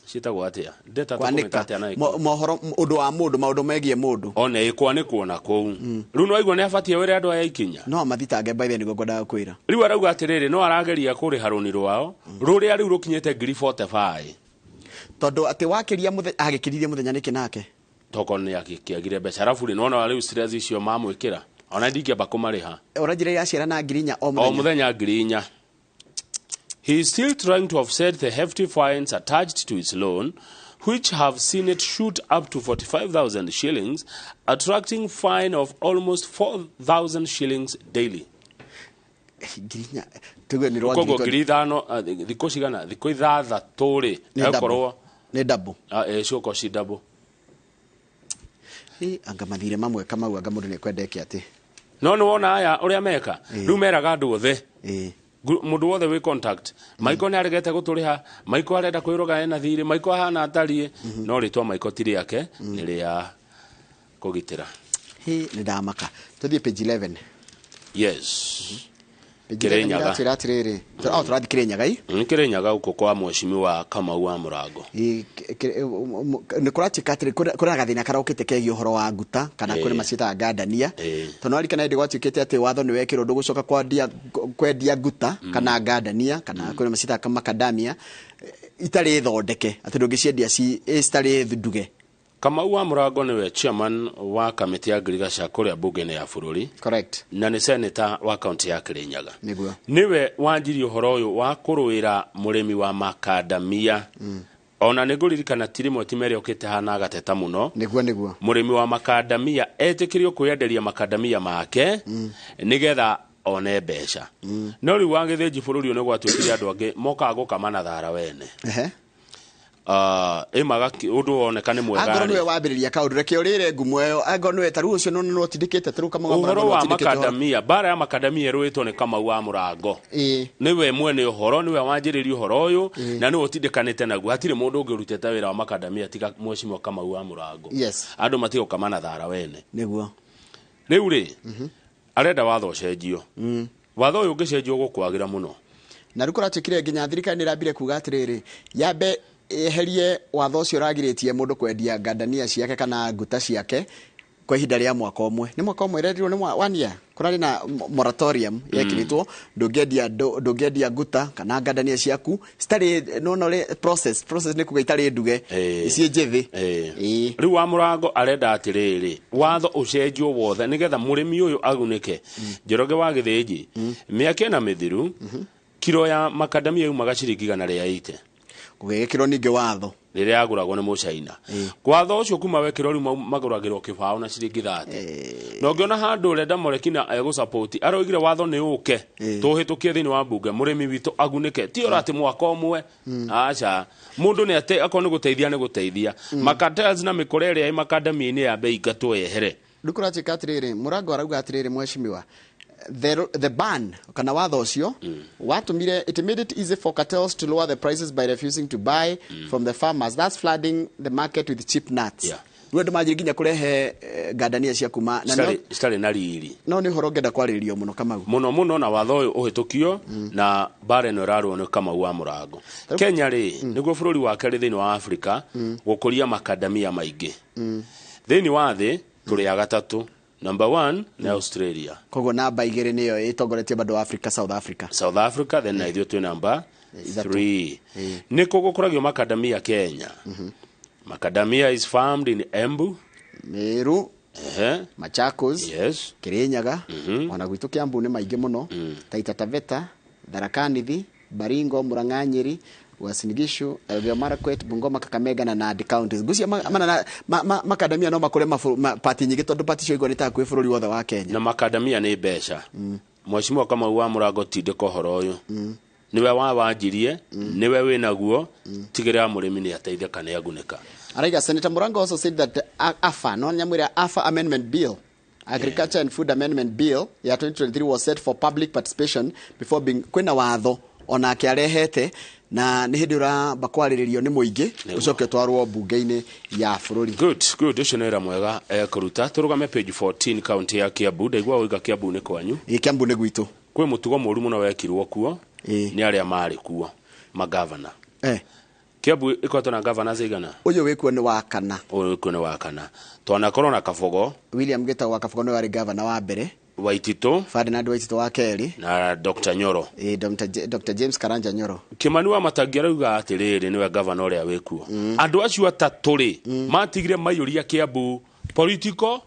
ciĩtagwo atĩa data tũkũmĩta Kwanĩka atĩa na mohoro ũndũ wa mũndũ, maũndũ megiĩ mũndũ. One ĩkwanĩkwo na kũu rĩu no aigua nĩ abatie wĩre andũ aya ikinya. No mathitange by the nĩguo ngwendaga kwĩra. Rĩu arauga atĩrĩrĩ, no arageria kũrĩha rũni rwao rũrĩa rĩu rũkinyĩte 45,000. Tondũ atĩ wakĩria mũthenya agĩkĩririe mũthenya nĩkĩ nake? Toko nĩ akĩagire mbeca arabu rĩ nona rĩu stress icio mamwĩkĩra ona ndingĩamba kũmarĩha. Ũranjĩra iraciara na 4,000 o o mũthenya? Mũthenya 4,000. He is still trying to offset the hefty fines attached to his loan, which have seen it shoot up to 45,000 shillings, attracting fine of almost 4,000 shillings daily. 4,000 tuge nĩ rwa Koguo 20,000. 5,000 thikũ cigana, thikũ ithathatũ rĩ, Nĩ double. ekorwo nĩ double. Ciũko ci double. Ĩ, anga mathirĩ mamwe Kamau, anga mũndũ nĩ ekwendeke atĩ No nĩ wona aya ũrĩa meka rĩu meraga andũ othe, mũndũ wothe wĩ contact Maiko nĩ aregete gũtũrĩha, Maiko arenda kwĩroga ena thirĩ, Maiko ahana atariĩ, no rĩtwa Maiko ti rĩake, nĩ rĩa kũgitĩra. Hĩ, nĩ ndamaka. Tũthiĩ page 11. Yes. Page 11. Kĩrĩnyaga. Ĩratwĩra atĩrĩrĩ, oh, tũrathiĩ Kĩrĩnyaga i. Kĩrĩnyaga gũkũ kwa mheshimiwa Kamau wa Mũrango. Ĩ, nĩ kũratuĩka atĩrĩ kũrĩ na gathĩna karokĩte kegiĩ ũhoro wa nguta kana kũrĩ maciĩtaga ngandania, tondũ warikana hĩndĩ gwatuĩkĩte atĩ watho nĩ wekĩrwo ndũgũcoka kwendia nguta kana ngandania kana kũrĩ maciĩtaga makadamia itarĩ thondeke, atĩ ndũngĩciendia citarĩ nduge. Kamau wa Mũrango nĩwe chairman wa kamĩtĩ ya ngirigaca kũrĩa mbunge-inĩ ya bũrũri. Correct. Na nĩ senator wa kaunti ya Kĩrĩnyaga. Nĩguo. Nĩwe wanjirie ũhoro ũyũ wa kũrũĩra mũrĩmi wa makadamia. Ona nĩ ngũririkana ti rĩmwe ti merĩ okĩte hana agateta mũno. Nĩguo nĩguo. Mũrĩmi wa makadamia etĩkĩrio kwĩenderia makadamia make nĩgetha one mbeca. No rĩu wa gĩthĩnji bũrũri ũyũ nĩ gwatuĩkire andũ angĩ mokaga gũkama na thara wene. Ĩmaga ũndũ woneka nĩ mwega Angorwo rĩ. nĩwe wambĩrĩria kaũndũ, reke ũrĩre ngumo ĩyo. Angorwo nĩwe ta rĩu ũcio nĩ ũtindĩkĩte ta rĩu Kamau wa Ũhoro Mũrango nĩwe wa ũtindĩkĩte ũhoro. makadamia, mbara ya makadamia ĩrũĩtwo nĩ Kamau wa Mũrango. Nĩwe mwene ũhoro, nĩwe wanjĩrĩria ũhoro ũyũ na nĩwe ũtindĩkanĩte naguo. Hatirĩ mũndũ ũngĩ ũrutĩte wĩra wa makadamia tiga mheshimiwa Kamau wa Mũrango. Andũ matige gũkama na thara wene. Nĩguo. Rĩu rĩ, arenda watho ũcenjio. Watho ũyũ ũngĩcenjio gũkwagĩra mũno. Na rĩu kũratuĩkire nginya thirikari nĩ ĩrambire kuga atĩrĩrĩ, yambe eherie watho ũcio ũragirĩtie mũndũ kwendia ngandania ciake kana nguta ciake kwa ihinda rĩa mwaka ũmwe. Nĩ mwaka ũmwe ĩrerirwo nĩ one year. Kũrarĩ na moratorium yekĩrĩtwo, ndũngĩendia nguta kana ngandania ciaku citarĩ no no process nĩ kuga itarĩ nduge, ciĩ njĩthĩ. Rĩu wa Mũrango arenda atĩrĩrĩ, watho ũcenjio wothe nĩgetha mũrĩmi ũyũ agunĩke. Njoroge wa Gĩthĩnji, mĩaka ĩna mĩthiru kiro ya makadamia yumaga ciringi 180. Gũgĩgĩkĩrwo ningĩ watho rĩrĩa yagũragwo nĩ mũcaina. Watho ũcio kuma wekĩrwo rĩu magũragĩrwo kĩbaũ na ciringi 30. Na ũngĩona handũ ũrenda Morekina egũsapoti aroigire watho nĩ ũke tũhĩtũkie thĩinĩ wa mbunge mũrĩmi witũ agunĩke, ti ora atĩ mwaka ũmwe, aca, mũndũ nĩ ate akorwo nĩ gũteithia nĩ gũteithia makatels na mĩkora ĩrĩa ĩ makadamia-inĩ ya bei ingatwo yehere. Rĩu kũratuĩka atĩrĩrĩ, Mũrango arauga atĩrĩrĩ, mheshimiwa, the ban kana watho ũcio watũmire, it made it easy for cartels to lower the prices by refusing to buy from the farmers, that's flooding the market with cheap nuts. Rĩu andũ manjire nginya kũrehe ngandania cia kuma na citarĩ na riri. No nĩ ũhoro ũngĩenda kwarĩrĩrio mũno Kamau. Mũno mũno, na watho ũyũ ũhĩtũkio na mbara ĩno ĩrarũo nĩ Kamau wa Mũrango. Kenya rĩ, nĩguo bũrũri wa kerĩ thĩinĩ wa Afrika gũkũria makadamia maingĩ. Thĩinĩ wa thĩ tũrĩ a gatatũ, number 1 nĩ Australia. Koguo namba 2 nĩyo ĩtongoretie bado wa Africa, South Africa. South Africa, then na ithuĩ twĩ namba 3. Nĩ kũ gũkũragio makadamia Kenya? Macadamia is farmed in Embu, Meru, Machakos, Kirinyaga, ona gwitũ Kiambu nĩ maingĩ mũno, Taita Taveta, Tharaka Nithi, Baringo, Murang'a, Nyeri, Uasin Gishu, Elgeyo Marakwet, Bungoma, Kakamega na Nandi counties. Ngucia makadamia no makũre pati nyingĩ tondũ pati cio igua nĩ ta kwĩ bũrũri wothe wa Kenya. Na makadamia nĩ mbeca. Mheshimiwa Kamau wa Mũrango tindĩka ũhoro ũyũ. Nĩwe wa wanjirie, nĩwe wĩnaguo, tigĩrĩra mũrĩmi nĩ ateithĩka nĩ agunĩka. Araiga Senator Murango also said that AFA no nyamwira AFA amendment bill, Agriculture and Food Amendment Bill ya 2023 was set for public participation before being kwina watho onake arehete na nĩ hĩndĩ ũramba kwarĩrĩrio nĩ mũingĩ ũcoke ũtwarwo mbunge-inĩ ya bũrũri. Good, good, ũcio nĩ wĩra mwega kũruta. Tũrũgame page 14, kaunti ya Kiambu. Ndaigua ũiga Kiambu nĩ kwanyu. Ĩ, Kiambu nĩ gwitũ. Kwĩ mũtugo mũru mũno wekirwo kuo nĩ arĩa marĩ kuo magavana. Kiambu ĩkoretwo na gavana cigana? Ũyũ wĩkuo nĩ wa kana. Ũyũ wĩkuo nĩ wa kana. Twanakorwo na Kabogo. William Gitau wa Kabogo nĩwe warĩ gavana wa mbere. Waititũ. Ferdinand Waititũ wa kerĩ. Na Dr. Nyoro. Ĩ, Dr. James Karanja Nyoro. Kimani wa Matangi arauga atĩrĩrĩ, nĩwe gavana ũrĩa wĩkuo. Andũ acio atatũ rĩ, matigire maiyũria Kiambu political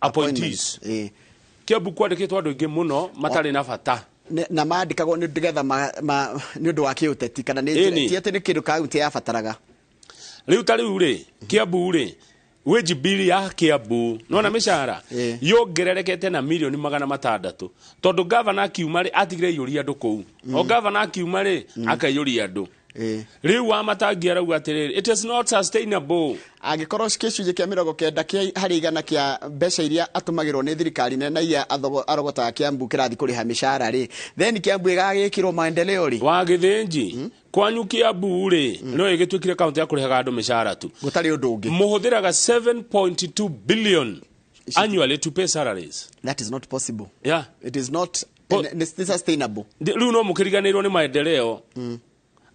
appointees. Kiambu kwandĩkĩtwo andũ aingĩ mũno matarĩ na bata. Na mandĩkagwo nĩ nĩgetha nĩ ũndũ wa kĩũteti kana nĩ Ĩni. ti atĩ nĩ kĩndũ kaunti yabataraga. Rĩu ta rĩu rĩ, Kiambu rĩ, wage bill ya Kiambu nona mĩcara yongererekete na milioni 600 tondũ gavana akiuma rĩ, atigire aiyũria andũ kũu. O gavana akiuma rĩ, akaiyũria andũ. Rĩu wa Matangi arauga atĩrĩrĩ, it is not sustainable. Angĩkorwo gĩcunjĩ kĩa 90 kĩa harĩ igana kĩa mbeca iria atũmagĩrwo nĩ thirikari nene na iria arogotaga Kiambu kĩrathiĩ kũrĩha mĩcara rĩ, then Kiambu ĩgagĩkĩrwo maendeleo rĩ. Wa Gĩthĩnji, kwanyu Kiambu rĩ, no ĩgĩtuĩkire kaunti ya kũrĩhaga andũ mĩcara tu. Gũtarĩ ũndũ ũngĩ. Mũhũthĩraga 7.2 billion annually to pay salaries. That is not possible. Yeah. It is not sustainable. Rĩu no mũkĩriganĩrwo nĩ maendeleo.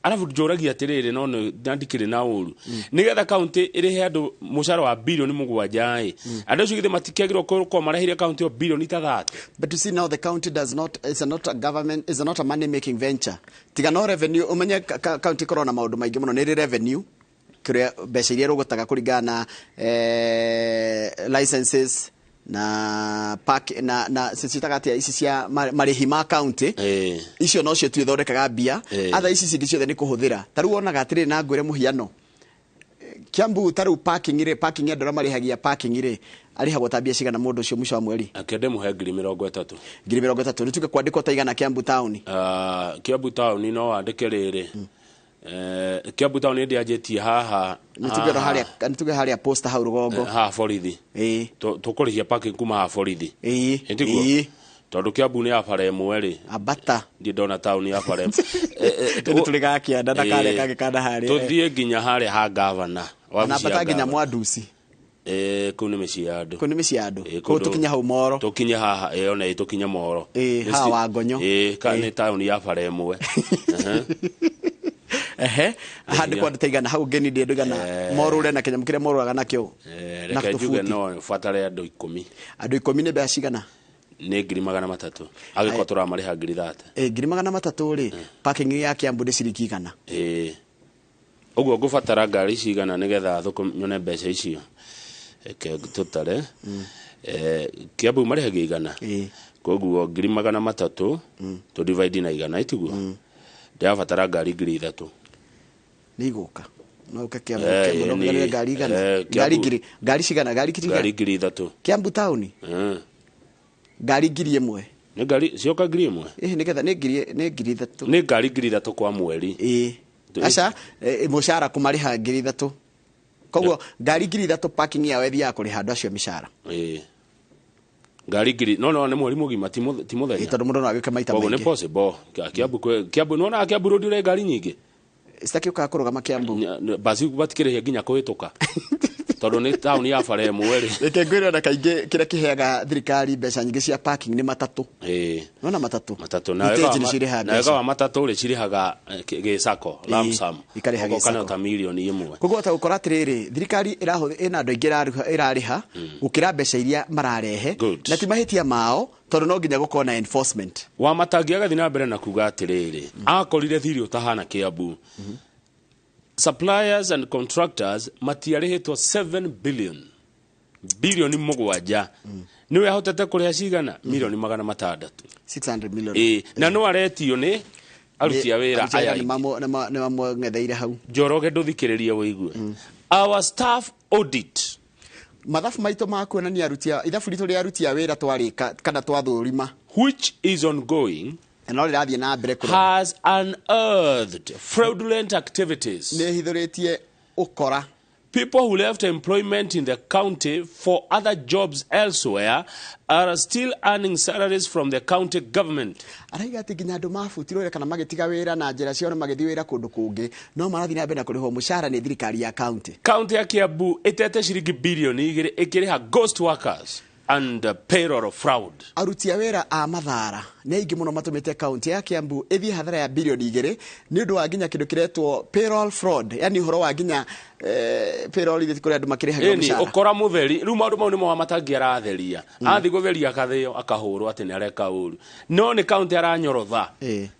Arabu njũragia atĩrĩrĩ, no ndikĩrĩ na ũru, nĩgetha kaunti ĩrĩhe andũ mũcara wa bilioni 7 ĩ, andũ acio githĩ matikĩagĩrĩirwo gũkorwo marehire kaunti ĩyo bilioni ta 30? But you see now the county does not, it's not a government, it's not a money making venture. Tiga no revenue, umenye county korwo na maũndũ maingĩ mũno, nĩ ĩrĩ revenue kũrĩa mbeca iria ĩrũgotaga kũringana na licenses na park na citaga atĩa ici cia marĩhi ma county, icio nocio tu ithondekaga mbia. Atha ici cingĩ ciothe nĩ kũhũthĩra. Ta rĩu wonaga atĩrĩrĩ, na ngwĩre mũhiano, Kiambu ta rĩu parking rĩ, parking andũ arĩa marĩhagia parking rĩ, arĩhagwo ta mbia cigana mũndũ ũcio mũico wa mweri? Akĩende mũhe ngiri 30. Ngiri 30. Nĩ tuge kwandĩkwo ta igana Kiambu town. Kiambu town no wandĩke rĩrĩ. Kiambu town ndĩanjĩtie haha. Nĩ tuge harĩa, nĩ tuge harĩa posta hau rũgongo. Haha borithi. Tũkũrĩhia parking kuma haha borithi. Ĩtiguo? Tondũ Kiambu nĩ ya bara ĩmwe rĩ. Ambata. Ndiĩ ndona town ya bara ĩmwe. Tondũ tũrĩ ga kĩanda na karĩa kangĩ kana harĩa. Tũthiĩ nginya harĩa ha gavana. Na ambata nginya Mwanduci. Kũu nĩ mĩciĩ ya andũ. Kũu nĩ mĩciĩ ya andũ. Kũu tũkinye hau Moro. Tũkinye haha, ona tũkinye Moro. Haha wa Ngonyo. Ka nĩ taũni ya bara ĩmwe. Ehe, handũ kwa ndĩta igana hau ngeni ndĩ ndũigana morũre na kĩnyamũ kĩrĩa morũraga nakĩo. Na Reke njuge tũbuti. no batare andũ 10. Andũ 10 nĩ mbeca cigana? Nĩ ngiri 300. Angĩkorwo tũramarĩha ngiri 30. Ngiri 300 rĩ, parking ya Kiambu nĩ ciringi igana. Ũguo ngũbatara ngari cigana nĩgetha thũkũ nyone mbeca icio? Reke tũtare. Kiambu marĩhagia igana. Koguo ngiri 300 tũ divide na igana, ĩtiguo? Ndĩrabatara ngari ngiri 3. Nĩ igũka. No ũke Kiambu, Kiambu no ũgĩre ngari igana. Ngari ngiri, ngari cigana, ngari ngiri Ngari ngiri 3. Kiambu town? Ngari ngiri ĩmwe. Nĩ ngari cioka ngiri ĩmwe? Nĩgetha nĩ ngiri, nĩ ngiri 3. Nĩ ngari ngiri 3 kwa mweri. Aca, mũcara kũmarĩha ngiri 3. Koguo ngari ngiri 3 parking yao ĩthiaga kũrĩha andũ acio mĩcara. Ngari ngiri, no, no, nĩ mweri mũgima, ti mũthenya. Tondũ mũndũ no agĩũke maita Koguo nĩ maingĩ. possible. Kiambu Kiambu, nĩwonaga Kiambu road ũrĩa ngari nyingĩ? Citakĩũkaga kũrũgama Kiambu. Basi batikĩrĩhia nginya kũhĩtũka. Tondũ nĩ taũni ya bara ĩmwe rĩ. Reke ngwĩre ona kaingĩ kĩrĩa kĩheaga thirikari mbeca nyingĩ cia parking nĩ matatũ. Nona matatũ. Matatũ. Na Iteji wega nĩ cirĩhaga na wega mbeca. wa matatũ rĩ, cirĩhaga gĩcako, lump sum. Ikarĩha Ũguo kana gĩcako. ta milioni 1. Koguo wahota gũkora atĩrĩrĩ, thirikari ĩna andũ aingĩ ĩrarĩha gũkĩra mbeca iria mararehe. Na ti mahĩtia mao, tondũ no nginya gũkorwo na enforcement. Wa Matangi agathiĩ na mbere na kuga atĩrĩrĩ, akorire thirĩ ũtahana Kiambu. Suppliers and contractors matiarĩhĩtwo 7 billion. Bilioni 7. Nĩwe ahotete kũrĩha cigana? Milioni 600. 600 million. Na no aretio nĩ aruti a wĩra Aruti a wĩra aya nĩ mamweng'etheire hau. Njoroge ndũthikĩrĩrie wĩigue. Our staff audit. Mathabu maitũ ma kuonania aruti a, ithabu ritũ rĩa aruti a wĩra twarĩka kana twathũrima. Which is ongoing. Na no rĩrathiĩ na mbere kũrora. Has unearthed fraudulent activities. Nĩ ĩhithũrĩtie ũkora. People who left employment in the county for other jobs elsewhere are still earning salaries from the county government. Araiga atĩ nginya andũ mabutirwo wĩra kana magĩtiga wĩra na njĩra ciao na magĩthiĩ wĩra kũndũ kũngĩ no marathiĩ na mbere na kũrĩhwo mũcara nĩ thirikari ya county. County ya Kiambu ĩtete ciringi bilioni 2 ĩkĩrĩha ghost workers and payroll fraud. Aruti a wĩra a mathara nĩ aingĩ mũno matũmĩte kaunti ya Kiambu ĩthiĩ hathara ya bilioni 2 nĩ ũndũ wa nginya kĩndũ kĩretwo payroll fraud, yani ũhoro wa nginya payroll iria kũrĩ andũ makĩrĩhagĩrwo Ĩni mũcara. ũkora mũtheri rĩu maũndũ mau nĩmo Wamatangi aratheria. Athiĩ gũtheria akathĩo akahũrwo atĩ nĩ areka ũru, no nĩ kaunti aranyorotha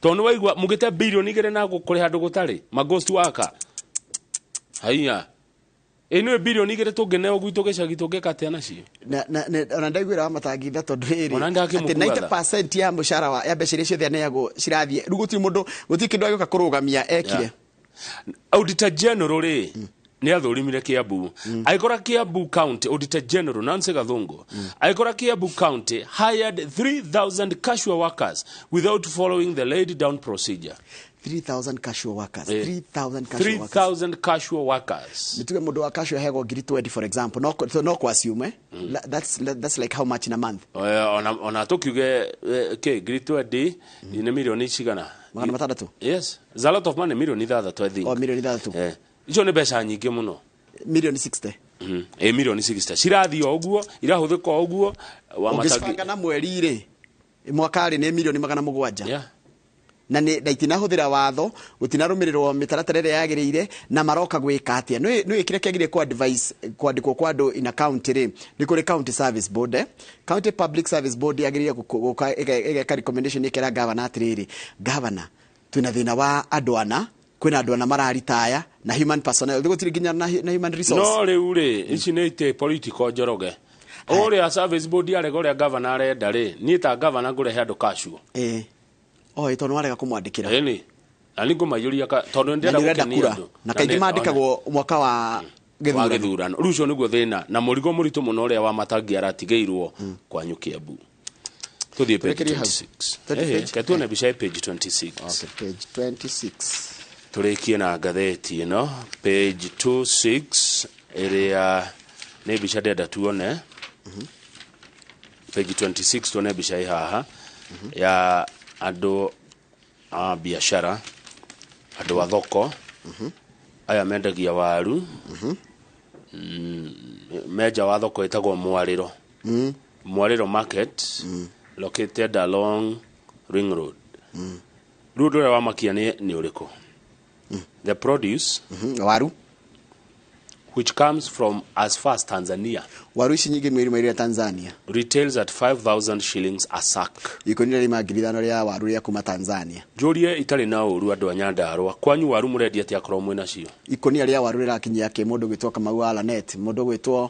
tondũ nĩ waigua mũgĩte bilioni 2 na kũrĩha andũ gũtarĩ ma ghost worker. Haiya, ĩ nĩ bilioni 2 tũngĩneo gwitũ gĩcagi tũngĩka atĩa nacio? Na ona ndaiguĩra Wamatangi tha tondũ rĩrĩ Ona ndakĩmũkua atĩ tha. 90% ya mũcara wa ya mbeca iria ciothe aneagwo cirathiĩ rĩu gũtirĩ mũndũ, gũtirĩ kĩndũ agĩũka kũrũgamia ekire. Auditor General rĩ nĩ athũrimire Kiambu, agĩkora Kiambu County, Auditor General Nancy Gathungu agĩkora Kiambu County hired 3000 casual workers without following the laid down procedure. 3000 casual workers? 3000 casual workers. 3000 casual workers. Nituge mũndũ wa casual aheagwo ngiri 20 for example, no kwa assume, eh? That's like how much in a month? Ona tukiuge ke ngiri 20 nĩ milioni cigana? 600. Yes, it's a lot of money, milioni 6 I think. Oh, milioni 6. Icio nĩ mbeca nyingĩ mũno. Milioni 60. Ĩ milioni 60 cirathiĩ o ũguo, irahũthĩka o ũguo. Ũngĩcibanga na mweri rĩ, mwaka rĩ, nĩ milioni 700. Na nĩ na itinahũthĩra watho, gũtinarũmĩrĩrwo mĩtaratara ĩrĩa yagĩrĩire, na maroka gwĩka atĩa? Nĩ kĩrĩa kĩagĩrĩire kwa advice kwandĩkwo kwa andũ in a county rĩ, nĩ kũrĩ county service board, eh? County Public Service Board yagĩrĩire gũka ĩgeka recommendation, ĩkera governor atĩrĩrĩ, governor, twĩna thĩna wa andũ ana, kwĩna andũ ana mararitaya na human personnel gũtirĩ nginya na human resource. No rĩu rĩ, ici nĩ ite political Njoroge. Ũrĩa service board arega ũrĩa governor arenda rĩ, niĩ ta governor ngũrehe andũ casual. Ĩ o ĩ tondũ warega kũmwandĩkĩra. Ĩni na nĩ ngũmaiyũria tondũ Na nĩ ndĩrenda nĩ ũrenda gũkenia kura andũ. Na kaingĩ mandĩkagwo mwaka wa wa gĩthurano. Gĩthurano. Rĩu ũcio nĩguo thĩna na mũrigo mũritũ mũno ũrĩa Wamatangi aratigĩirwo kwanyu Kiambu. Tũthiĩ page Tũrekerie hau. 26. 20 Ehe, page? ke tuone mbica ya page 26. Okay, page 26. Tũrĩkie na ngathĩti ĩno page 26 ĩrĩa nĩ mbica ndĩrenda tuone. Page 26 tuone mbica ĩ haha ya andũ a biacara, andũ a thoko aya mendagia waru. Menja wa thoko ĩtagwo Mwarĩro, Mwarĩro Market, located along Ring Road. Rĩu ũndũ ũrĩa wamakia nĩ ũrĩkũ? The produce, waru, which comes from as far as Tanzania, waru ici nyingĩ mwĩrĩ mairĩa Tanzania, retails at 5000 shillings a sack. Ikũnia rĩma 5,000 rĩa waru rĩa kuma Tanzania. Njũrie itarĩ na ũru, andũ a Nyandarũa, kwanyu waru mũrendia atĩa akorwo mwĩ nacio? Ikũnia rĩa waru rĩrakinyia kĩ mũndũ gwĩtwo Kamau wa Lanet, mũndũ gwĩtwo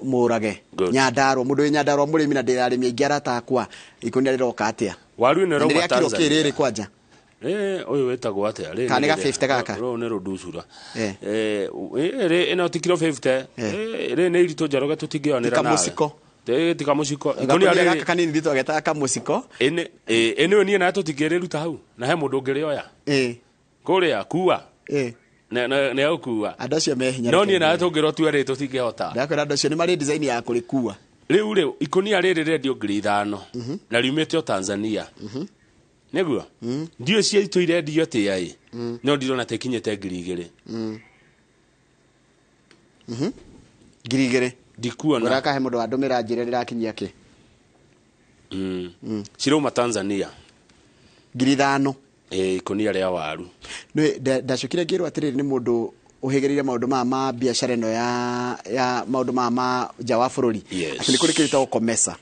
Mũrage? Good. Nyandarua, mũndũ wĩ Nyandarua, mũrĩmi na ndĩrarĩmi aingĩ arata akwa, ikũnia rĩroka atĩa? Waru ĩno Na nĩ ĩrauma rĩa kiro kĩ Tanzania. rĩrĩ kwanja? Ũyũ wĩtagwo atĩa? Rĩrĩ Kana nĩ nĩ ga rĩrĩa- 50 gaka? Rũrũ nĩ rũnducura. Rĩ ĩno ti kiro 50. Rĩrĩ nĩ iritũ Njoroge, tũtingĩoyanĩra Ti kamũciko. Ti kamũciko. Ikũnia Gakũnia rĩrĩ gaka kanini thitũ agetaga kamũciko. Ĩnĩ ĩnĩ niĩ nawe tũtingĩrĩruta hau na he mũndũ ũngĩrĩoya kũrĩa kua nĩ egũkua. Andũ acio me hinya. No niĩ nawe tũngĩrwo tuerĩ tũtingĩhota. Ndakwĩra andũ acio nĩ marĩ design ya kũrĩkua. Rĩu rĩ, ikũnia rĩrĩ rĩendio 5,000 na riumĩte o Tanzania nĩguo ndiũĩ ciaitũ irendio atĩa ĩ, no ndirona ta ikinyĩte 2,000. 2,000. Ndikuona. Ũrakahe mũndũ wandũmĩra njĩra rĩrakinyia kĩ. Cirauma Tanzania. 5,000. Ĩ, ikũnia rĩa waru. Nĩ ndacokire ngĩrwo atĩrĩrĩ, nĩ mũndũ ũhĩgĩrĩire maũndũ maya ma biacara ĩno ya maũndũ maya ma nja wa bũrũri, atĩ nĩ kũrĩ kĩndũ gĩtagwo COMESA.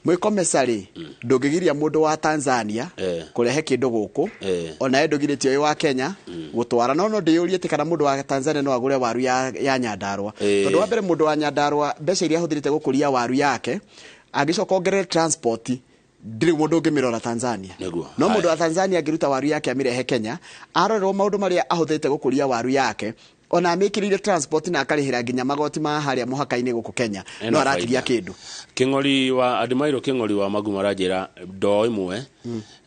Mwĩ COMESA rĩ, ndũngĩgiria mũndũ wa Tanzania kũrehe kĩndũ gũkũ, ona we ndũgirĩtio wĩ wa Kenya gũtwara, no ndĩyũrie atĩ kana mũndũ wa Tanzania no agũre waru ya Nyandarũa, tondũ wa mbere mũndũ wa Nyandarũa mbeca iria ahũthĩrĩte gũkũria waru yake, angĩcoka ongerere transport, ndirĩ mũndũ ũngĩmĩrora Tanzania. No mũndũ wa Tanzania angĩruta waru yake amĩrehe Kenya, arorerwo maũndũ marĩa ahũthĩrĩte gũkũria waru yake, ona amĩkĩrĩire transport na akarĩhĩra nginya magoti ma harĩa mũhaka-inĩ gũkũ Kenya, Ena no aratigia faida. kĩndũ. Kĩng'ori wa Admairo, Kĩng'ori wa Magumo aranjĩra ndoo ĩmwe,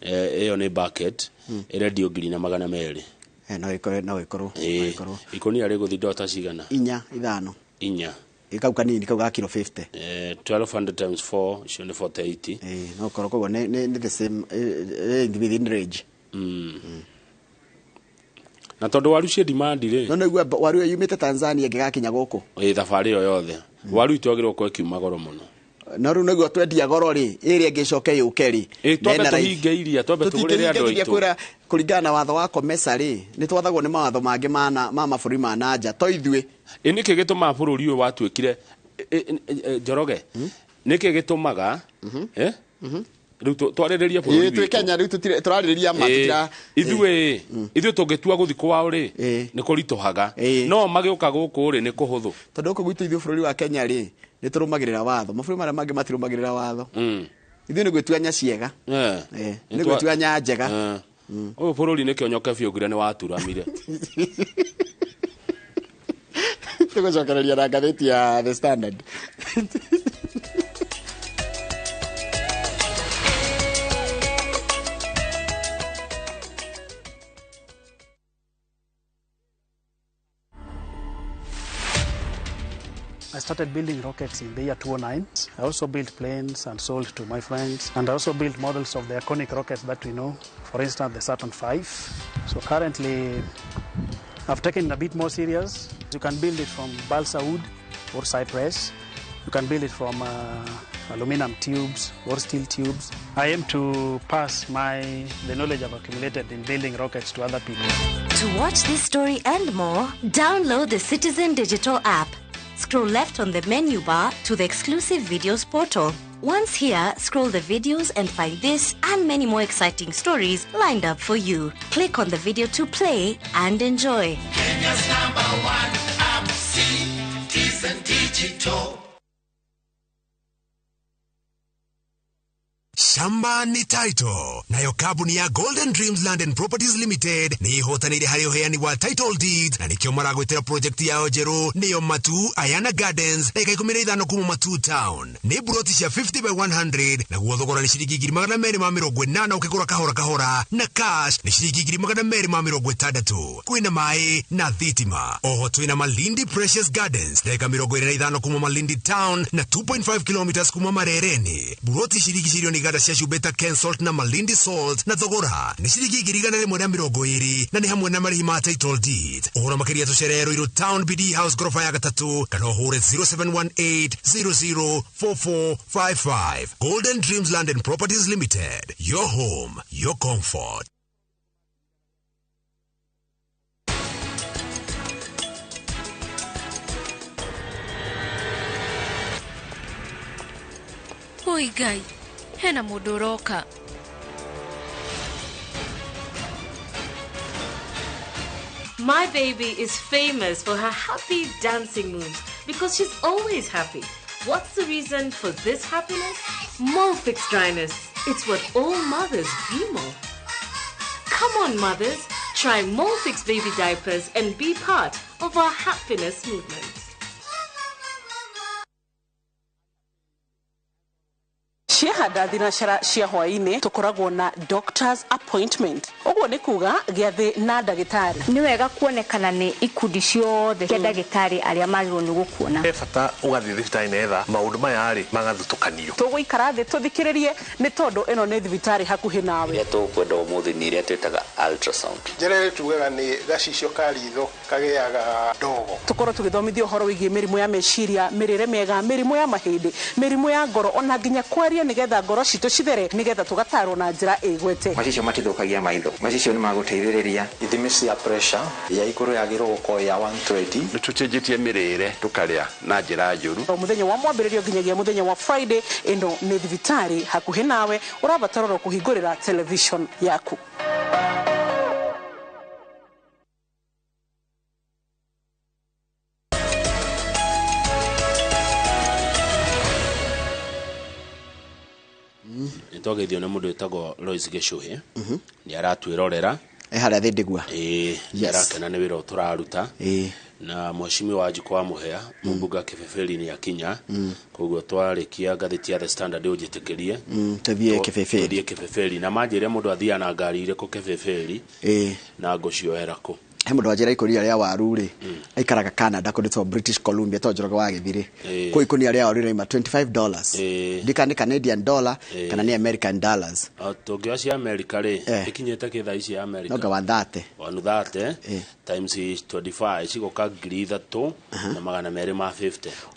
ĩyo nĩ bucket, ĩrendio 1,200. No ikorwo no ikorwo. Ikonia rĩgũthi ndota cigana? Inya ithano. Inya. Ikau kanini kau ga kilo 50. 1200 times 4 icio nĩ 480. No korwo koguo nĩ the same within range. Na tondũ waru cie demand rĩ. No nĩguo waru yumĩte Tanzania ĩngĩgakinya gũkũ. Thabarĩ ĩyo yothe. Waru itwagĩrĩirwo gũkorwo ĩkiuma goro mũno. No rĩu nĩguo twendia goro rĩ, ĩrĩa ĩngĩcoke yũke rĩ. Twambe tũhinge iria, twambe tũgũrĩre andũ aitũ. Kwĩra kũringana na watho wa COMESA rĩ, nĩ twathagwo nĩ mawatho mangĩ ma mabũrũri ma na nja, to ithuĩ. Nĩkĩ gĩtũmaga bũrũri ũyũ watuĩkire Njoroge? Nĩkĩ gĩtũmaga rĩu twarĩrĩrie bũrũri witũ? Twĩ Kenya rĩu tũrarĩrĩria ma tũtira. Ithuĩ tũngĩtua gũthiĩ kwao rĩ, nĩ kũritũhaga. No magĩũka gũkũ rĩ, nĩ kũhũthũ. Tondũ gũkũ gwitũ ithuĩ bũrũri wa Kenya rĩ, nĩ tũrũmagĩrĩra watho. Mabũrũri marĩa mangĩ matirũmagĩrĩra watho. Ithuĩ nĩ gwĩtua nya ciega. Nĩ gwĩtua nya njega. Ũyũ bũrũri nĩ kĩonyoke biũ nginya nĩ waturamire. Tũgũcokereria na ngathĩti ya The Standard. I started building rockets in the year 2009. I also built planes and sold to my friends. And I also built models of the iconic rockets that we know, for instance, the Saturn V. So currently, I've taken it a bit more serious. You can build it from balsa wood or cypress. You can build it from aluminum tubes or steel tubes. I aim to pass the knowledge I've accumulated in building rockets to other people. To watch this story and more, download the Citizen Digital app. Scroll left on the menu bar to the exclusive videos portal. Once here, scroll the videos and find this and many more exciting stories lined up for you. Click on the video to play and enjoy. Kenya's number one app, Citizen Digital. Shamba ni title. Nayo kampuni ya Golden Dreams Land and Properties Limited ni ihotanire hari uheani wa title deeds na nikio maragwitira project yao njeru niyo Matu Ayana Gardens dakika 15 kuma Matu Town. Ni buroti cia 50 by 100 naguo thogora ni ciringi 280 ukigura kahora kahora na cash ni ciringi 260. Kwina mai na thitima. Oho twina Malindi Precious Gardens dakika 25 kuma Malindi Town na 2.5 kilometers kuma Marereni. Buroti ciringi cirio ni gada cia Shubeta Ken Salt na Malindi Salt na thogora ni ciringi 120 na ni hamwe na marihi ma title deed. Uhoro makiria tucerere Ruiru Town BD House gorofa ya gatatu kana uhure 0718 004455. Golden Dreams Land and Properties Limited, your home, your comfort. Oi Ngai, hena mũndũ ũroka. My baby is famous for her happy dancing moves because she's always happy. What's the reason for this happiness? Molfix dryness. It's what all mothers dream of. Come on, mothers. Try Molfix baby diapers and be part of our happiness movement. Ciahanda thinacara cia hwaini tukoragwo na doctor's appointment uguo ni kuga giathi na ndagitari ni wega kuonekana ni ikundi ciothe cia ndagitari aria magirwo ni gukuona. He bata ugathie thibitari netha maundu maya ri magathutukanio tuguikara thi tuthikiririe ni tondu ino ni thibitari hakuhi nawe. Iria tukwenda umuthi ni iria twitaga ultrasound. Njira ĩrĩa tugaga ni gacicio ka ritho kagiaga ndogo. Tukorwo tugithomithio uhoro wigie mirimu ya meciria, mirire miega, mirimu ya mahindi, mirimu ya ngoro ona nginya kwaria nigetha ngoro citũ cithere nigetha tugatarwo na njira ĩgwete. Macicio matithũkagia maitho, macicio nĩ magũteithĩrĩria. Ithimi cia pressure ya igũrũ yagĩrĩirwo gũkorwo ya 120. Nĩ tũcenjetie mĩrĩre tũkarĩa na njĩra njũru. O mũthenya wa mwambĩrĩrio nginyagia mũthenya wa Friday, ĩno nĩ thibitarĩ hakuhĩ nawe ũrabatarwo kũhingũrĩra television yaku. Nitwageithio nĩ mũndũ wĩtagwo Lois Gĩcũhĩ nĩ aratwĩrorera haria thĩ ndigua nĩ arakena nĩ wĩra ũyũ tũraruta. Na mheshimiwa Wanjikũ wa Mũhĩa, mũmbunge wa Kĩbĩbĩri, nĩ akinya. Koguo twarĩkia ngathĩti ya The Standard, ũnjĩtĩkĩrie Tũthiĩ Kĩbĩbĩri. Tũthiĩ Kĩbĩbĩri na manjĩre mũndũ athiaga na ngari irĩkũ Kĩbĩbĩri na ngũcioera kũ. He mũndũ wanjĩra ikũnia rĩa waru rĩ, aikaraga Canada, kũndũ twa British Columbia, to Njoroge wa Gĩthirĩ. Kũu ikũnia rĩa waru rĩraima $25. Ndika nĩ Canadian dollar kana nĩ American dollars. Tũngĩoya cia America rĩ, ĩkinyĩte kĩ thaa ici ya America? Nonga 130. 130 times 25 cigoka 3250.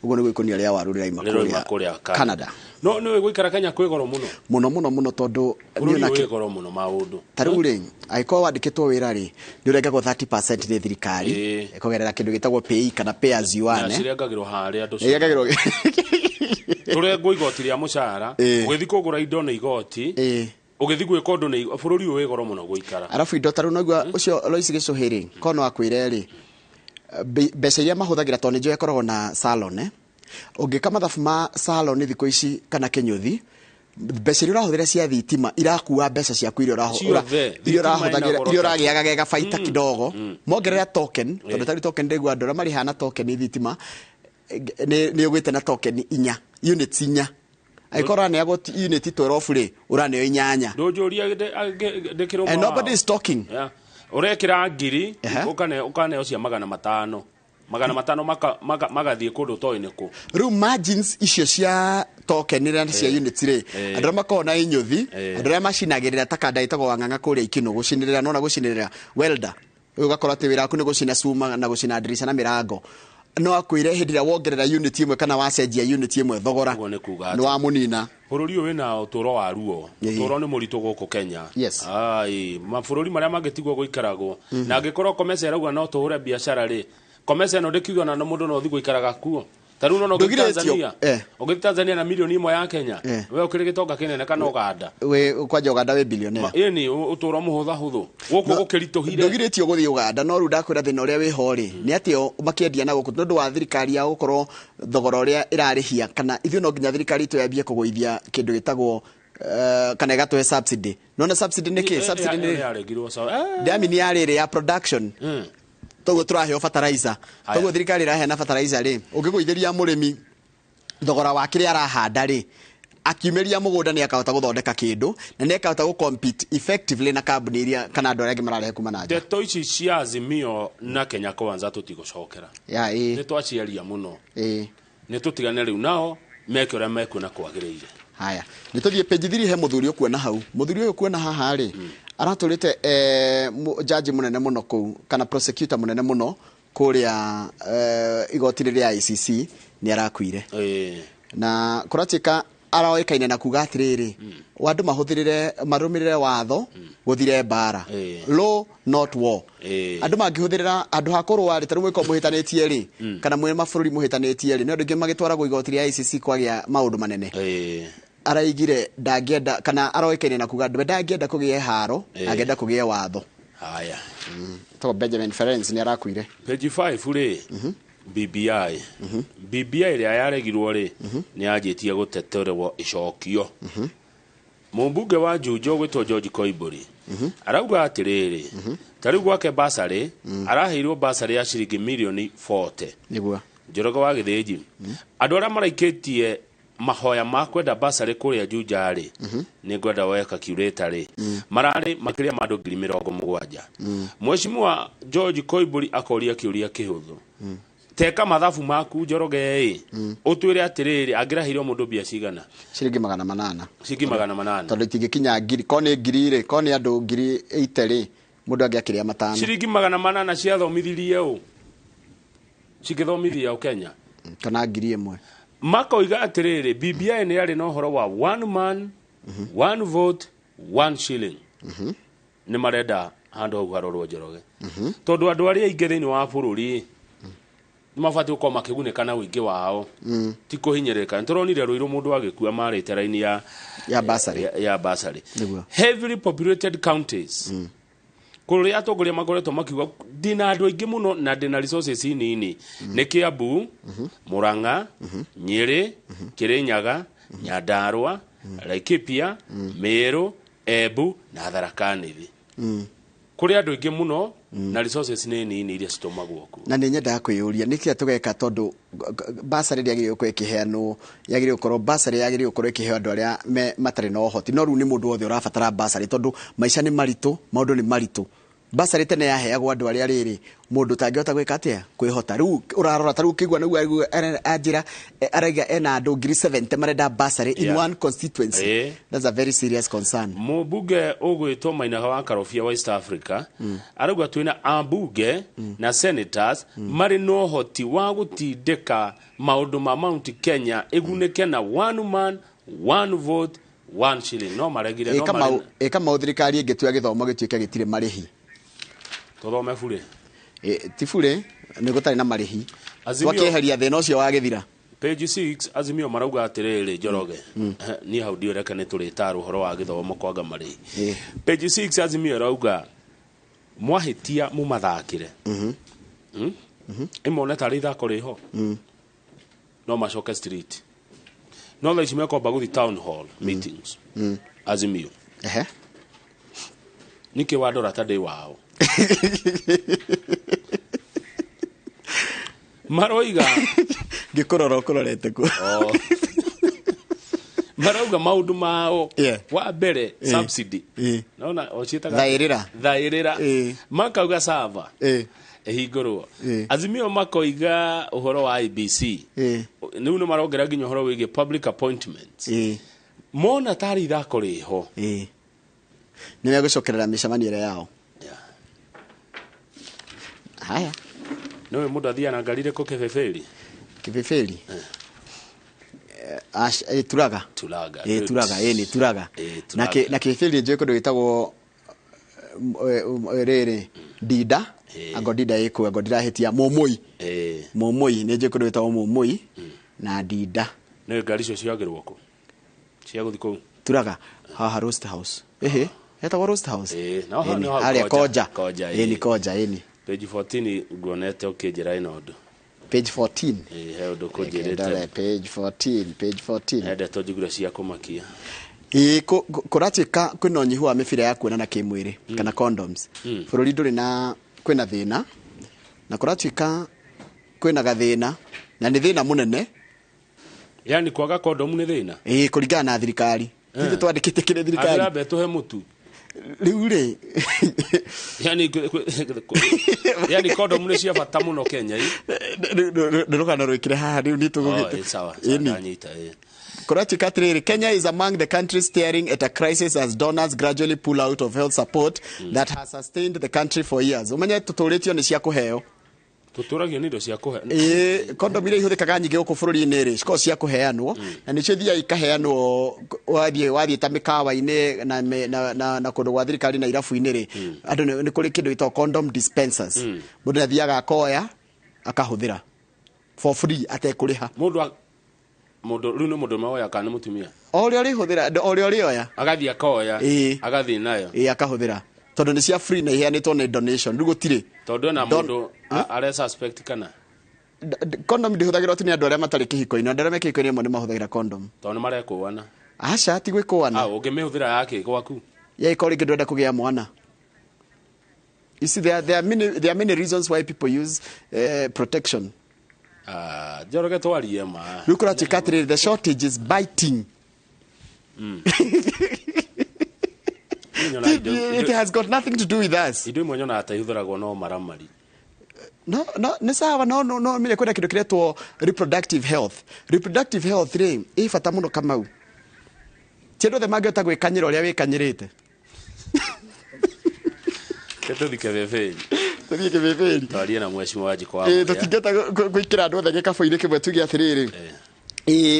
Ũguo nĩguo ikũnia rĩa waru rĩraima rĩroima kũrĩa kũrĩa Canada. No nĩ gũikara Kenya kwĩ goro mũno. Mũno mũno mũno, tondũ Bũrũri niĩ ona wĩ goro mũno maũndũ. Ta rĩu rĩ, angĩkorwo wandĩkĩtwo wĩra rĩ, nĩ ũrengagwo 30% nĩ thirikari kũgerera kĩndũ gĩtagwo pay kana pay as you earn. Na cirengagĩrwo harĩa andũ. Irengagĩrwo. Tũrengwo igoti rĩa mũcara, ũgĩthiĩ kũgũra indo nĩ igoti, ũgĩthiĩ gwĩka ũndũ nĩ bũrũri ũyũ wĩ goro mũno gũikara. Arabu indo ta rĩu naigua ũcio Lois Gĩcũhĩ rĩ, korwo no akwĩre rĩ, mbeca iria mahũthagĩra, tondũ nĩ njũĩ ĩkoragwo na salon, eh? Ũngĩka mathabu ma salon thikũ ici kana kĩnyũthi, mbeca iria ũrahũthĩra cia thitima irakua mbeca ciaku iria Ciothe, iria thitima ĩna ũrahũthagĩra, goro iria ta- ũragĩaga gega baita kidogo mongerera token, tondũ tarĩu token ndĩgua andũ arĩa marĩhaga token thitima, nĩ ũgwĩte na token inya, units inya, angĩkorwo ũraneagwo unit 12 rĩ, ũraneo inyanya. Ndũnjũria ndĩkĩrĩ. And nobody is talking. Yeah. Ũrekĩra ngiri, ũkaneo cia 500, 500 magathiĩ kũndũ toĩ nĩ kũ. Rĩu margins icio cia token iria cia units rĩ, andũ arĩa makoragwo na inyũthi, andũ arĩa macinagĩrĩra ta kanda ĩtagwo Wang'ang'a kũrĩa Ikinũ, gũcinĩrĩra, nona gũcinĩrĩra welder, rĩu ũgakora atĩ wĩra waku nĩ gũcina cuma na gũcina ndirica na mĩrango, no akwĩre hĩndĩ ĩrĩa wongerera unit ĩmwe kana wacenjia unit ĩmwe thogora, Ũguo nĩ kuga nĩ wamũnina. Bũrũri ũyũ wĩna ũtũũro wa ruo. Ũtũũro nĩ mũritũ gũkũ Kenya. Ai, mabũrũri marĩa mangĩ tiguo gũikaragwo. Na angĩkorwo Comesa ĩrauga no tũhũre biacara rĩ, Comesa ĩno ndĩkiuga na mũndũ no ũthiĩ gũikaraga kuo. Ta rĩu nona ũgĩthiĩ Ndũgirĩtio. Tanzania, ũgĩthiĩ Tanzania na mirioni 1 ya Kenya, we ũkĩrĩ gĩtonga kĩnene, kana Ũganda. Wĩ kwanja Ũganda wĩ billionaire. Ĩni ũtũũro mũhũthahũthũ gũkũ gũkĩritũhire. Ndũgirĩtio gũthiĩ Ũganda, no rĩu ndakwĩra thĩna ũrĩa wĩho rĩ, nĩ atĩ o makĩendia na gũkũ nĩ ũndũ wa thirikari ya gũkorwo thogora ũrĩa ĩrarĩhia, kana ithuĩ no nginya thirikari itũ yambie kũgũithia kĩndũ gĩtagwo, kana ĩgatũhe subsidy. Nona subsidy nĩ kĩ? Subsidy nĩ yaregirwo sawa. Ndamini ya rĩrĩ ya production, toguo tũraheo fertilizer, Haya. toguo thirikari ĩraheana fertilizer rĩ, ũngĩgũithĩria mũrĩmi thogora wa kĩrĩa arahanda rĩ, akiumĩria mũgũnda nĩ akahota gũthondeka kĩndũ na nĩ akahota gũ compete effectively na kambuni iria kana andũ arĩa angĩ mararehe kuma na nja. Ndeto ici cia Azimio na Kenya Kwanza tũtigũcokera. Ya ĩĩ. Nĩ twaciaria mũno. Nĩ tũtigane rĩu nao meke ũrĩa mekuona kwagĩrĩire. Haya, nĩ tũthiĩ page 3, he mũthuri ũkuona hau. Mũthuri ũyũ ũkuona haha rĩ, aratũrĩte jaji mũnene mũno kũu, kana prosecutor mũnene mũno kũrĩa igoti-inĩ rĩa ICC, nĩ arakuire. Na kũratuĩka aroĩkaine na kuga atĩrĩrĩ, andũ mahũthĩrĩre, marũmĩrĩre watho gũthire mbara, law not war. Andũ mangĩhũthĩrĩra andũ ha kũrũa rĩ, ta rĩu mwĩkorwo mũhĩtanĩtie rĩ, kana mwĩ mabũrũri mũhĩtanĩtie rĩ, nĩ andũ aingĩ magĩtwaragwo igoti rĩa ICC kwagĩa maũndũ manene. Araigire ndangĩenda, kana aroĩkaine na kuga we ndangĩenda kũgĩe haro, angĩenda kũgĩe watho. Haya. Tagwo Benjamin Ferencz, nĩ arakuire. Page 5 rĩ, BBI, BBI ĩrĩa yaregirwo rĩ, nĩ yanjĩtie gũteterwo icokio. Mũmbunge wa Juja ũgwĩtwo George Koimbũri arauga atĩrĩrĩ, ta rĩu gwake basarĩ araheirwo basarĩ ya ciringi mirioni 40. Nĩguo. Njoroge wa Gĩthĩnji, andũ arĩa maraikĩtie mahoya ma kwenda basarĩ kũrĩa Juja rĩ, nĩ ngwenda woe calculator rĩ, mararĩ makĩria ma andũ 70,000. Mheshimiwa George Koimbũri akoria kĩũria kĩhũthũ, teka mathabu maku Njoroge ĩ, ũtwĩre atĩrĩrĩ, angĩraheirwo mũndũ mbia cigana? Ciringi 800. Ciringi 800. Tondũ itingĩkinya ngiri, ko nĩ ngiri rĩ, ko nĩ andũ 80,000 rĩ, mũndũ angĩakĩrĩa 5. Ciringi 800 ciathomithirie ũ? Cingĩthomithia ũ Kenya? Kana 1000. Makoiga atĩrĩrĩ, BBI nĩ yarĩ na ũhoro wa one man, one vote, one shilling. Nĩ marenda handũ hau harorwo, Njoroge, tondũ andũ arĩa aingĩ thĩinĩ wa bũrũri nĩ mabatiĩ gũkorwo makĩgunĩka na ũingĩ wao, ti kũhinyĩrĩrĩka. Nĩ tũronire Rũirũ mũndũ agĩkua marĩte raini ya ya basarĩ. Ya basarĩ. Nĩguo. Heavily populated counties, kũrĩa atongoria makoretwo makiuga ndĩna andũ aingĩ mũno na ndĩna resources nini, nĩ Kiambu, Murang'a, Nyĩrĩ, Kĩrĩnyaga, Nyandarua, Laikipia, Meru, Embu na Tharaka Nithi. Kũrĩ andũ aingĩ mũno na resources nĩ nini iria citũmagwo kuo. Na nĩ nyendaga kwĩyũria nĩkĩa tũgeka tondũ basarĩ yagĩrĩirwo gũkorwo ĩkĩheanwo, yagĩrĩirwo gũkorwo basarĩ yagĩrĩirwo gũkorwo ĩkĩheo andũ arĩa matarĩ na ũhoti, no rĩu nĩ mũndũ wothe ũrabatara basarĩ tondũ maica nĩ maritũ, maũndũ nĩ maritũ. Basarĩ tene yaheagwo andũ arĩa rĩrĩ mũndũ ũtangĩhota gwĩka atĩa kwĩhota. Rĩu ũrarora ta rĩu ũkĩigua nĩguo anjĩra araiga ena andũ 70,000 marenda basarĩ in one constituency. That's a very serious concern. Mũmbunge ũgwĩtwo Maina wa Karobia wa East Africa arauga twĩna ambunge na senators marĩ na ũhoti wa gũtindĩka maũndũ ma Mount Kenya ĩgunĩke na one man one vote one shilling, no maregire no marĩ. Ĩka mau thirikari ĩngĩtua gĩthomo gĩtuĩke gĩtirĩ marĩhi. Tũthome bure. Ti bure, nĩ gũtarĩ na marĩhi. Twakĩeheria thĩna ũcio wa gĩthira. Page 6 Azimio marauga atĩrĩrĩ Njoroge. Niĩ hau ndiũreke nĩ tũrĩtarwo ũhoro wa gĩthomo kwaga marĩhi. Page 6 Azimio ĩrauga mwahĩtia mũmathakĩre. Ĩmone tarĩ ithako rĩho. No macoke street. No thaa ici mekwamba gũthiĩ town hall meetings. Azimio. Nĩkĩ wandora ta ndĩ wao? Maroiga ngĩkũrora ũkũrorete kuo. Marauga maũndũ mao wa mbere subsidy. Naona ũciĩtaga thaĩrĩra. Thaĩrĩra. Makauga sava ĩhingũrwo. Azimio makoiga ũhoro wa IBC. Rĩu nĩ marongera nginya ũhoro wĩgiĩ public appointments. Mona tarĩ ithako rĩho. Nĩ megũcokerera mĩcemanio ĩrĩa yao. Haya. Nĩwe mũndũ athiaga na ngari ĩrĩkũ Kĩbĩbĩri? Kĩbĩbĩri? Turaga. Turaga. Turaga, nĩ Turaga. Na Kĩbĩbĩri njũĩ kũndũ gwĩtagwo rĩrĩ Ndinda. Ango Ndinda ĩkuo, ango ndirahĩtia Mũmũi. Mũmũi, nĩ njũĩ kũndũ gwĩtagwo Mũmũi na Ndinda. Nĩ ngari icio ciagĩrwo kũ? Cia gũthiĩ kũu? Turaga, haha Roast House. Ĩhĩ, hetagwo Roast House. Harĩa Konja. Ĩni Konja, ĩni. Page 14 nguonete ũkĩnjĩra ĩno ũndũ. Page 14. He ũndũ kũnjĩrĩte. Page 14, page 14. He ndeto njiguire cia kũmakia. Kũratuĩka kwĩna ũnyihu wa mĩbira ya kuonana kĩmwĩrĩ kana condoms. Bũrũri ndũrĩ na kwĩna thĩna na kũratuĩka kwĩna gathĩna na nĩ thĩna mũnene. Yani kwaga kondomu nĩ thĩna? Kũringana na thirikari. Ithuĩ twandĩkĩte kĩrĩ thirikari. Arambe tũhe mũtu. Rĩu rĩ yani kondomu nĩ cia bata mũno Kenya. Nĩ rũgano rwĩkire haha rĩu nĩ tũgũgĩte. Sawa, ndanyita. Kũratuĩka atĩrĩrĩ, Kenya is among the countries staring at a crisis as donors gradually pull out of health support that has sustained the country for years. Ũmenye tũtũrĩtio nĩ cia kũheo. Tũtũragio nĩ indo cia kũhe. Kondomu iria ihũthĩkaga nyingĩ gũkũ bũrũri-inĩ rĩ, cikoragwo cia kũheanwo na nĩcio ithiaga ikaheanwo wathiĩ ta mĩkawa-inĩ na kũndũ gwa thirikari na irabu-inĩ rĩ, andũ nĩ kũrĩ kĩndũ gĩtagwo condom dispensers. Mũndũ nĩ athiaga akoya akahũthĩra for free atekũrĩha. Mũndũ rĩu nĩ mũndũ ũmwe woya kana nĩ mũtumia? O ũrĩa ũrĩhũthĩra, o ũrĩa ũrĩoya. Agathiĩ akoya, agathiĩ nayo. Akahũthĩra. Tondũ nĩ cia free na iheanĩtwo nĩ donation, rĩu gũtirĩ. Tondũ ena mũndũ are suspect kana? Condom ndĩhũthagĩrwo tu nĩ andũ arĩa matarĩ kĩhiko-inĩ, andũ arĩa me kĩhiko-inĩ amwe nĩ mahũthagĩra condom. Tondũ nĩ marekũana. Aca, ti gwĩkũana. Ũngĩmĩhũthĩra yakĩ gwaku? Yaĩkorwo rĩngĩ ndũrenda kũgĩa mwana. You see, there are many reasons why people use protection. Njoroge twarie ma. Rĩu kũratuĩka atĩrĩrĩ, the shortage is biting. It has got nothing to do with us. Indo imwe nyonaga ta ihũthĩragwo no maramari. No, nĩ sawa, no mire kwĩna kĩndũ kĩretwo reproductive health. Reproductive health rĩ, ĩ bata mũno Kamau. Ti andũ othe mangĩhota gwĩkanyĩra ũrĩa wĩkanyĩrĩte. Tũthiĩ Kĩbĩbĩri. Tũthiĩ Kĩbĩbĩri. Twarie na mheshimiwa Wanjikũ wa Mũhĩa. Tũtingĩhota gwĩkĩra andũ othe gĩkabũ-inĩ kĩmwe tuge atĩrĩrĩ.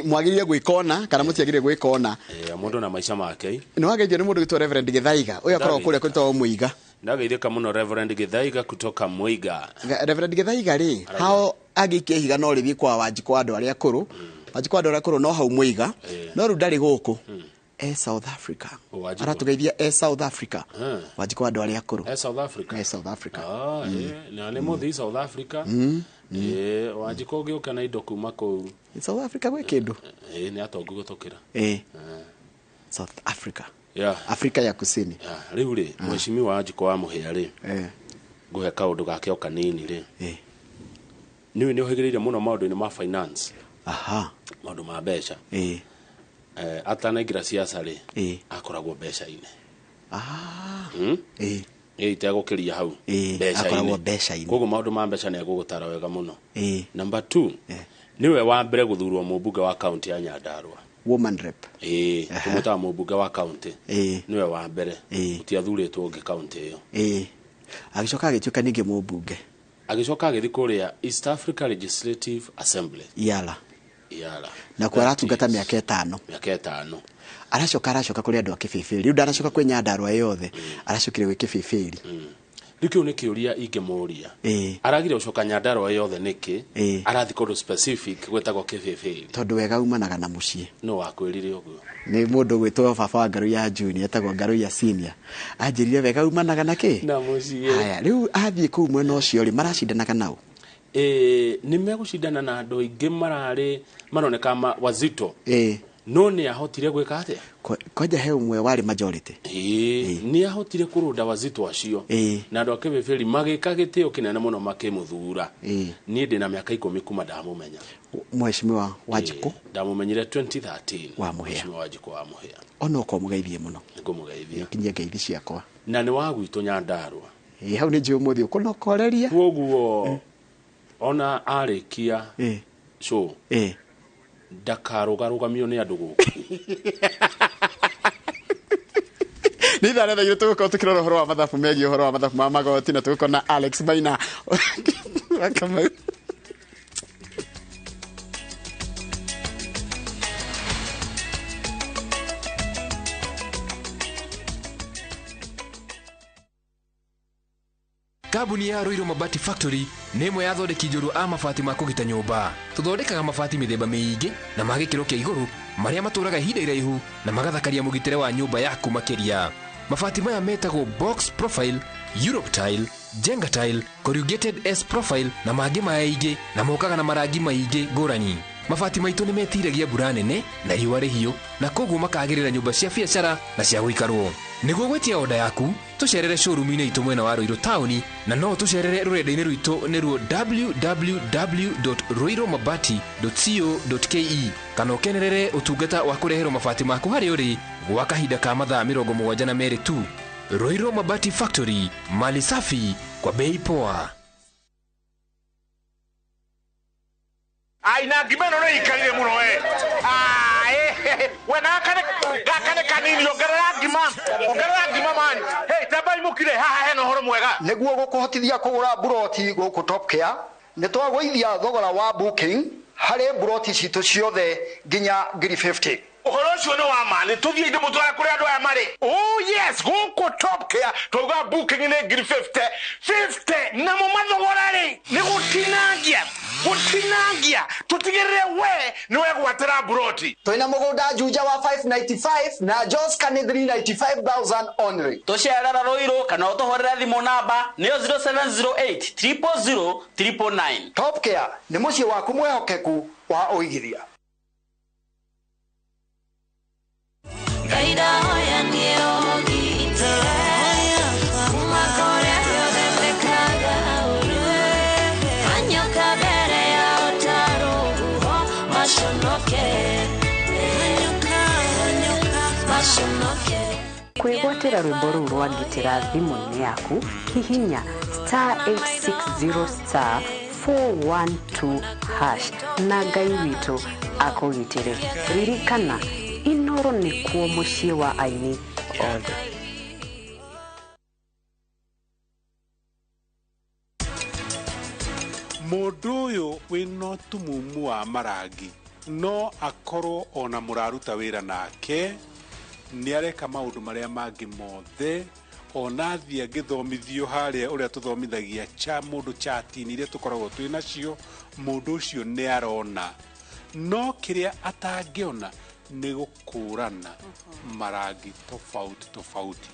Mwagĩrĩire gwĩka ũna kana mũtiagĩrĩire gwĩka ũna. Mũndũ na maica make. Nĩ wageithio nĩ mũndũ wĩtwo Reverend Gĩthaiga. Ũyũ akoragwo kũrĩa kwĩtagwo Mũiga. Ndageithĩka mũno Reverend Gĩthaiga kutoka Mũiga. Reverend Gĩthaiga rĩ, hao angĩikia ihiga no rĩthiĩ kwa Wanjikũ wa andũ arĩa akũrũ. Wanjikũ wa andũ arĩa akũrũ no hau Mũiga. No rĩu ndarĩ gũkũ. South Africa. Aratugeithia South Africa. Wanjikũ wa andũ arĩa akũrũ. South Africa. South Africa. Na nĩ mũthii South Africa. Wanjikũ ũgĩũka na indo kuma kũu. South Africa gwĩ kĩndũ? Nĩ atongu gũtũkĩra. South Africa. Afrika ya Kusini. Rĩu rĩ, mheshimiwa Wanjikũ wa Mũhĩa rĩ, ngũhe kaũndũ gake o kanini rĩ, nĩwe nĩ ũhĩgĩrĩire mũno maũndũ-inĩ ma finance. Aha. Maũndũ ma mbeca. Atanaingĩra siasa rĩ, akoragwo mbeca-inĩ. Itegũkĩria hau akoragwo mbeca-inĩ. Koguo maũndũ ma mbeca nĩ egũgũtara wega mũno. Number 2, nĩwe wa mbere gũthurwo mũmbunge wa kaunti ya Nyandarua. Woman rep. Tũmwĩtaga mũmbunge wa kaunti. Nĩwe wa mbere. Gũtiathurĩtwo ũngĩ kaunti ĩyo. Agĩcoka agĩtuĩka ningĩ mũmbunge. Agĩcoka agĩthiĩ kũrĩa East Africa Legislative Assembly. Iala. Iala. Na kuo aratungata mĩaka 5. Mĩaka 5. Aracoka kũrĩ andũ a Kĩbĩbĩri. Rĩu ndanacoka kwĩ Nyandarua yothe. Aracokire gwĩ Kĩbĩbĩri. Rĩu kĩu nĩ kĩũria ingĩmũria. Aragire gũcoka Nyandarua yothe nĩkĩ? Arathiĩ kũndũ specific gwĩtagwo Kĩbĩbĩri. Tondũ wega umanaga na mũciĩ. No wakwĩrire ũguo. Nĩ mũndũ gwĩtwo baba wa Ngaru ya Junior, etagwo Ngaru ya Senior. Anjĩrire wega umanaga na kĩ? Na mũciĩ. Haya, rĩu athiĩ kũu mwena ũcio rĩ, maracindanaga nao? Nĩ megũcindana na andũ aingĩ mararĩ maroneka wazito. No nĩ ahotire gwĩka atĩa? Kwanja he ũmwe warĩ majority. Nĩ ahotire kũrũnda wazito acio. Na andũ a Kĩbĩbĩri magĩka gĩtĩo kĩnene mũno makĩmũthura. Niĩ ndĩna mĩaka 10 kuma ndamũmenya. Mheshimiwa Wanjikũ? Ndamũmenyire 2013. Wa Mũhĩa. Mheshimiwa Wanjikũ wa Mũhĩa. Ona ũkorwo mũgeithie mũno. Nĩngũmũgeithia. Nginyie ngeithi ciakwa. Na nĩ wa gwitũ Nyandarua. Hau nĩ njũĩ ũmũthĩ ũkũnokoreria. Koguo ona arĩkia show ndakarũgarũgamio nĩ andũ gũkũ. Nĩ ithaa rĩa thaa tũgũkorwo tũkĩrora ũhoro wa mathabu megiĩ ũhoro wa mathabu ma magoti na tũgũkorwo na Alex Maina. Kamau. Kambuni ya Ruiru Mabati Factory nĩ ĩmwe ya athondeki njorua a mabati ma kũgita nyũmba. Tũthondekaga mabati mĩthemba mĩingĩ na ma gĩkĩro kĩa igũrũ marĩa matũraga ihinda iraihu na magathakaria mũgitĩre wa nyũmba yaku makĩria. Mabati maya metagwo box profile, Europe tile, Jenga tile, corrugated S profile na mangĩ maingĩ na mokaga na marangi maingĩ ngũrani. Mabati maitũ nĩ metiragia mbura nene na riũa rĩhiũ na koguo makagĩrĩra nyũmba cia biacara na cia gũikarwo. Nĩguo gwĩtia oda yaku, tũcerere showroom-inĩ itũ mwena wa Ruiru taũni na no tũcerere rũrenda-inĩ rwitũ nĩruo www.ruirumabati.co.ke kana ũkenerere ũtungata wa kũreherwo mabati maku harĩa ũrĩ gwa kahinda ka mathaa 72 tu. Ruiru Mabati Factory, mali safi kwa bei poa. Aina ngima no ikarire muno we. We na gakane kanini ongerera ngima. Ongerera ngima man. Hey, tabai mukire haha hena horo mwega. Niguo gukuhotithia kugura buroti guku Top Care, ni twagũithia thogora wa booking harĩ buroti citũ ciothe nginya 50. Ũhoro ũcio nĩ wa ma, nĩ tũthiĩ ndĩmũtware kũrĩa andũ aya marĩ. Oh yes, gũkũ Top Care twauga booking nĩ 50. 50 namo mathogora rĩ nĩ gũtinangia. Gũtinangia tũtigĩrĩre we nĩ wegwatĩra buroti. Twĩna mũgũnda Juja wa 595 na Joska nĩ 395,000 only. Tũcerera Ruiru kana ũtũhũrĩre thimũ namba nĩyo 0708 000 999. Top Care nĩ mũciĩ waku mwĩhokeku wa ũigithia. Kwĩgwatĩra rwĩmbo rũu rwa ngitĩra thimũ-inĩ yaku, hihinya *860 *412# na Ngai witũ akũgitĩre. Ririkana, Inoro nĩkuo mũciĩ wa aini othe. Mũndũ ũyũ wĩna ũtumumu wa marangi no akorwo ona mũraruta wĩra nake nĩ areka maũndũ marĩa mangĩ mothe ona athiĩ angĩthomithio harĩa ũrĩa tũthomithagia cha mũndũ chatini iria tũkoragwo twĩ nacio mũndũ ũcio nĩ arona no kĩrĩa atangĩona nĩ gũkũrana marangi tofauti tofauti.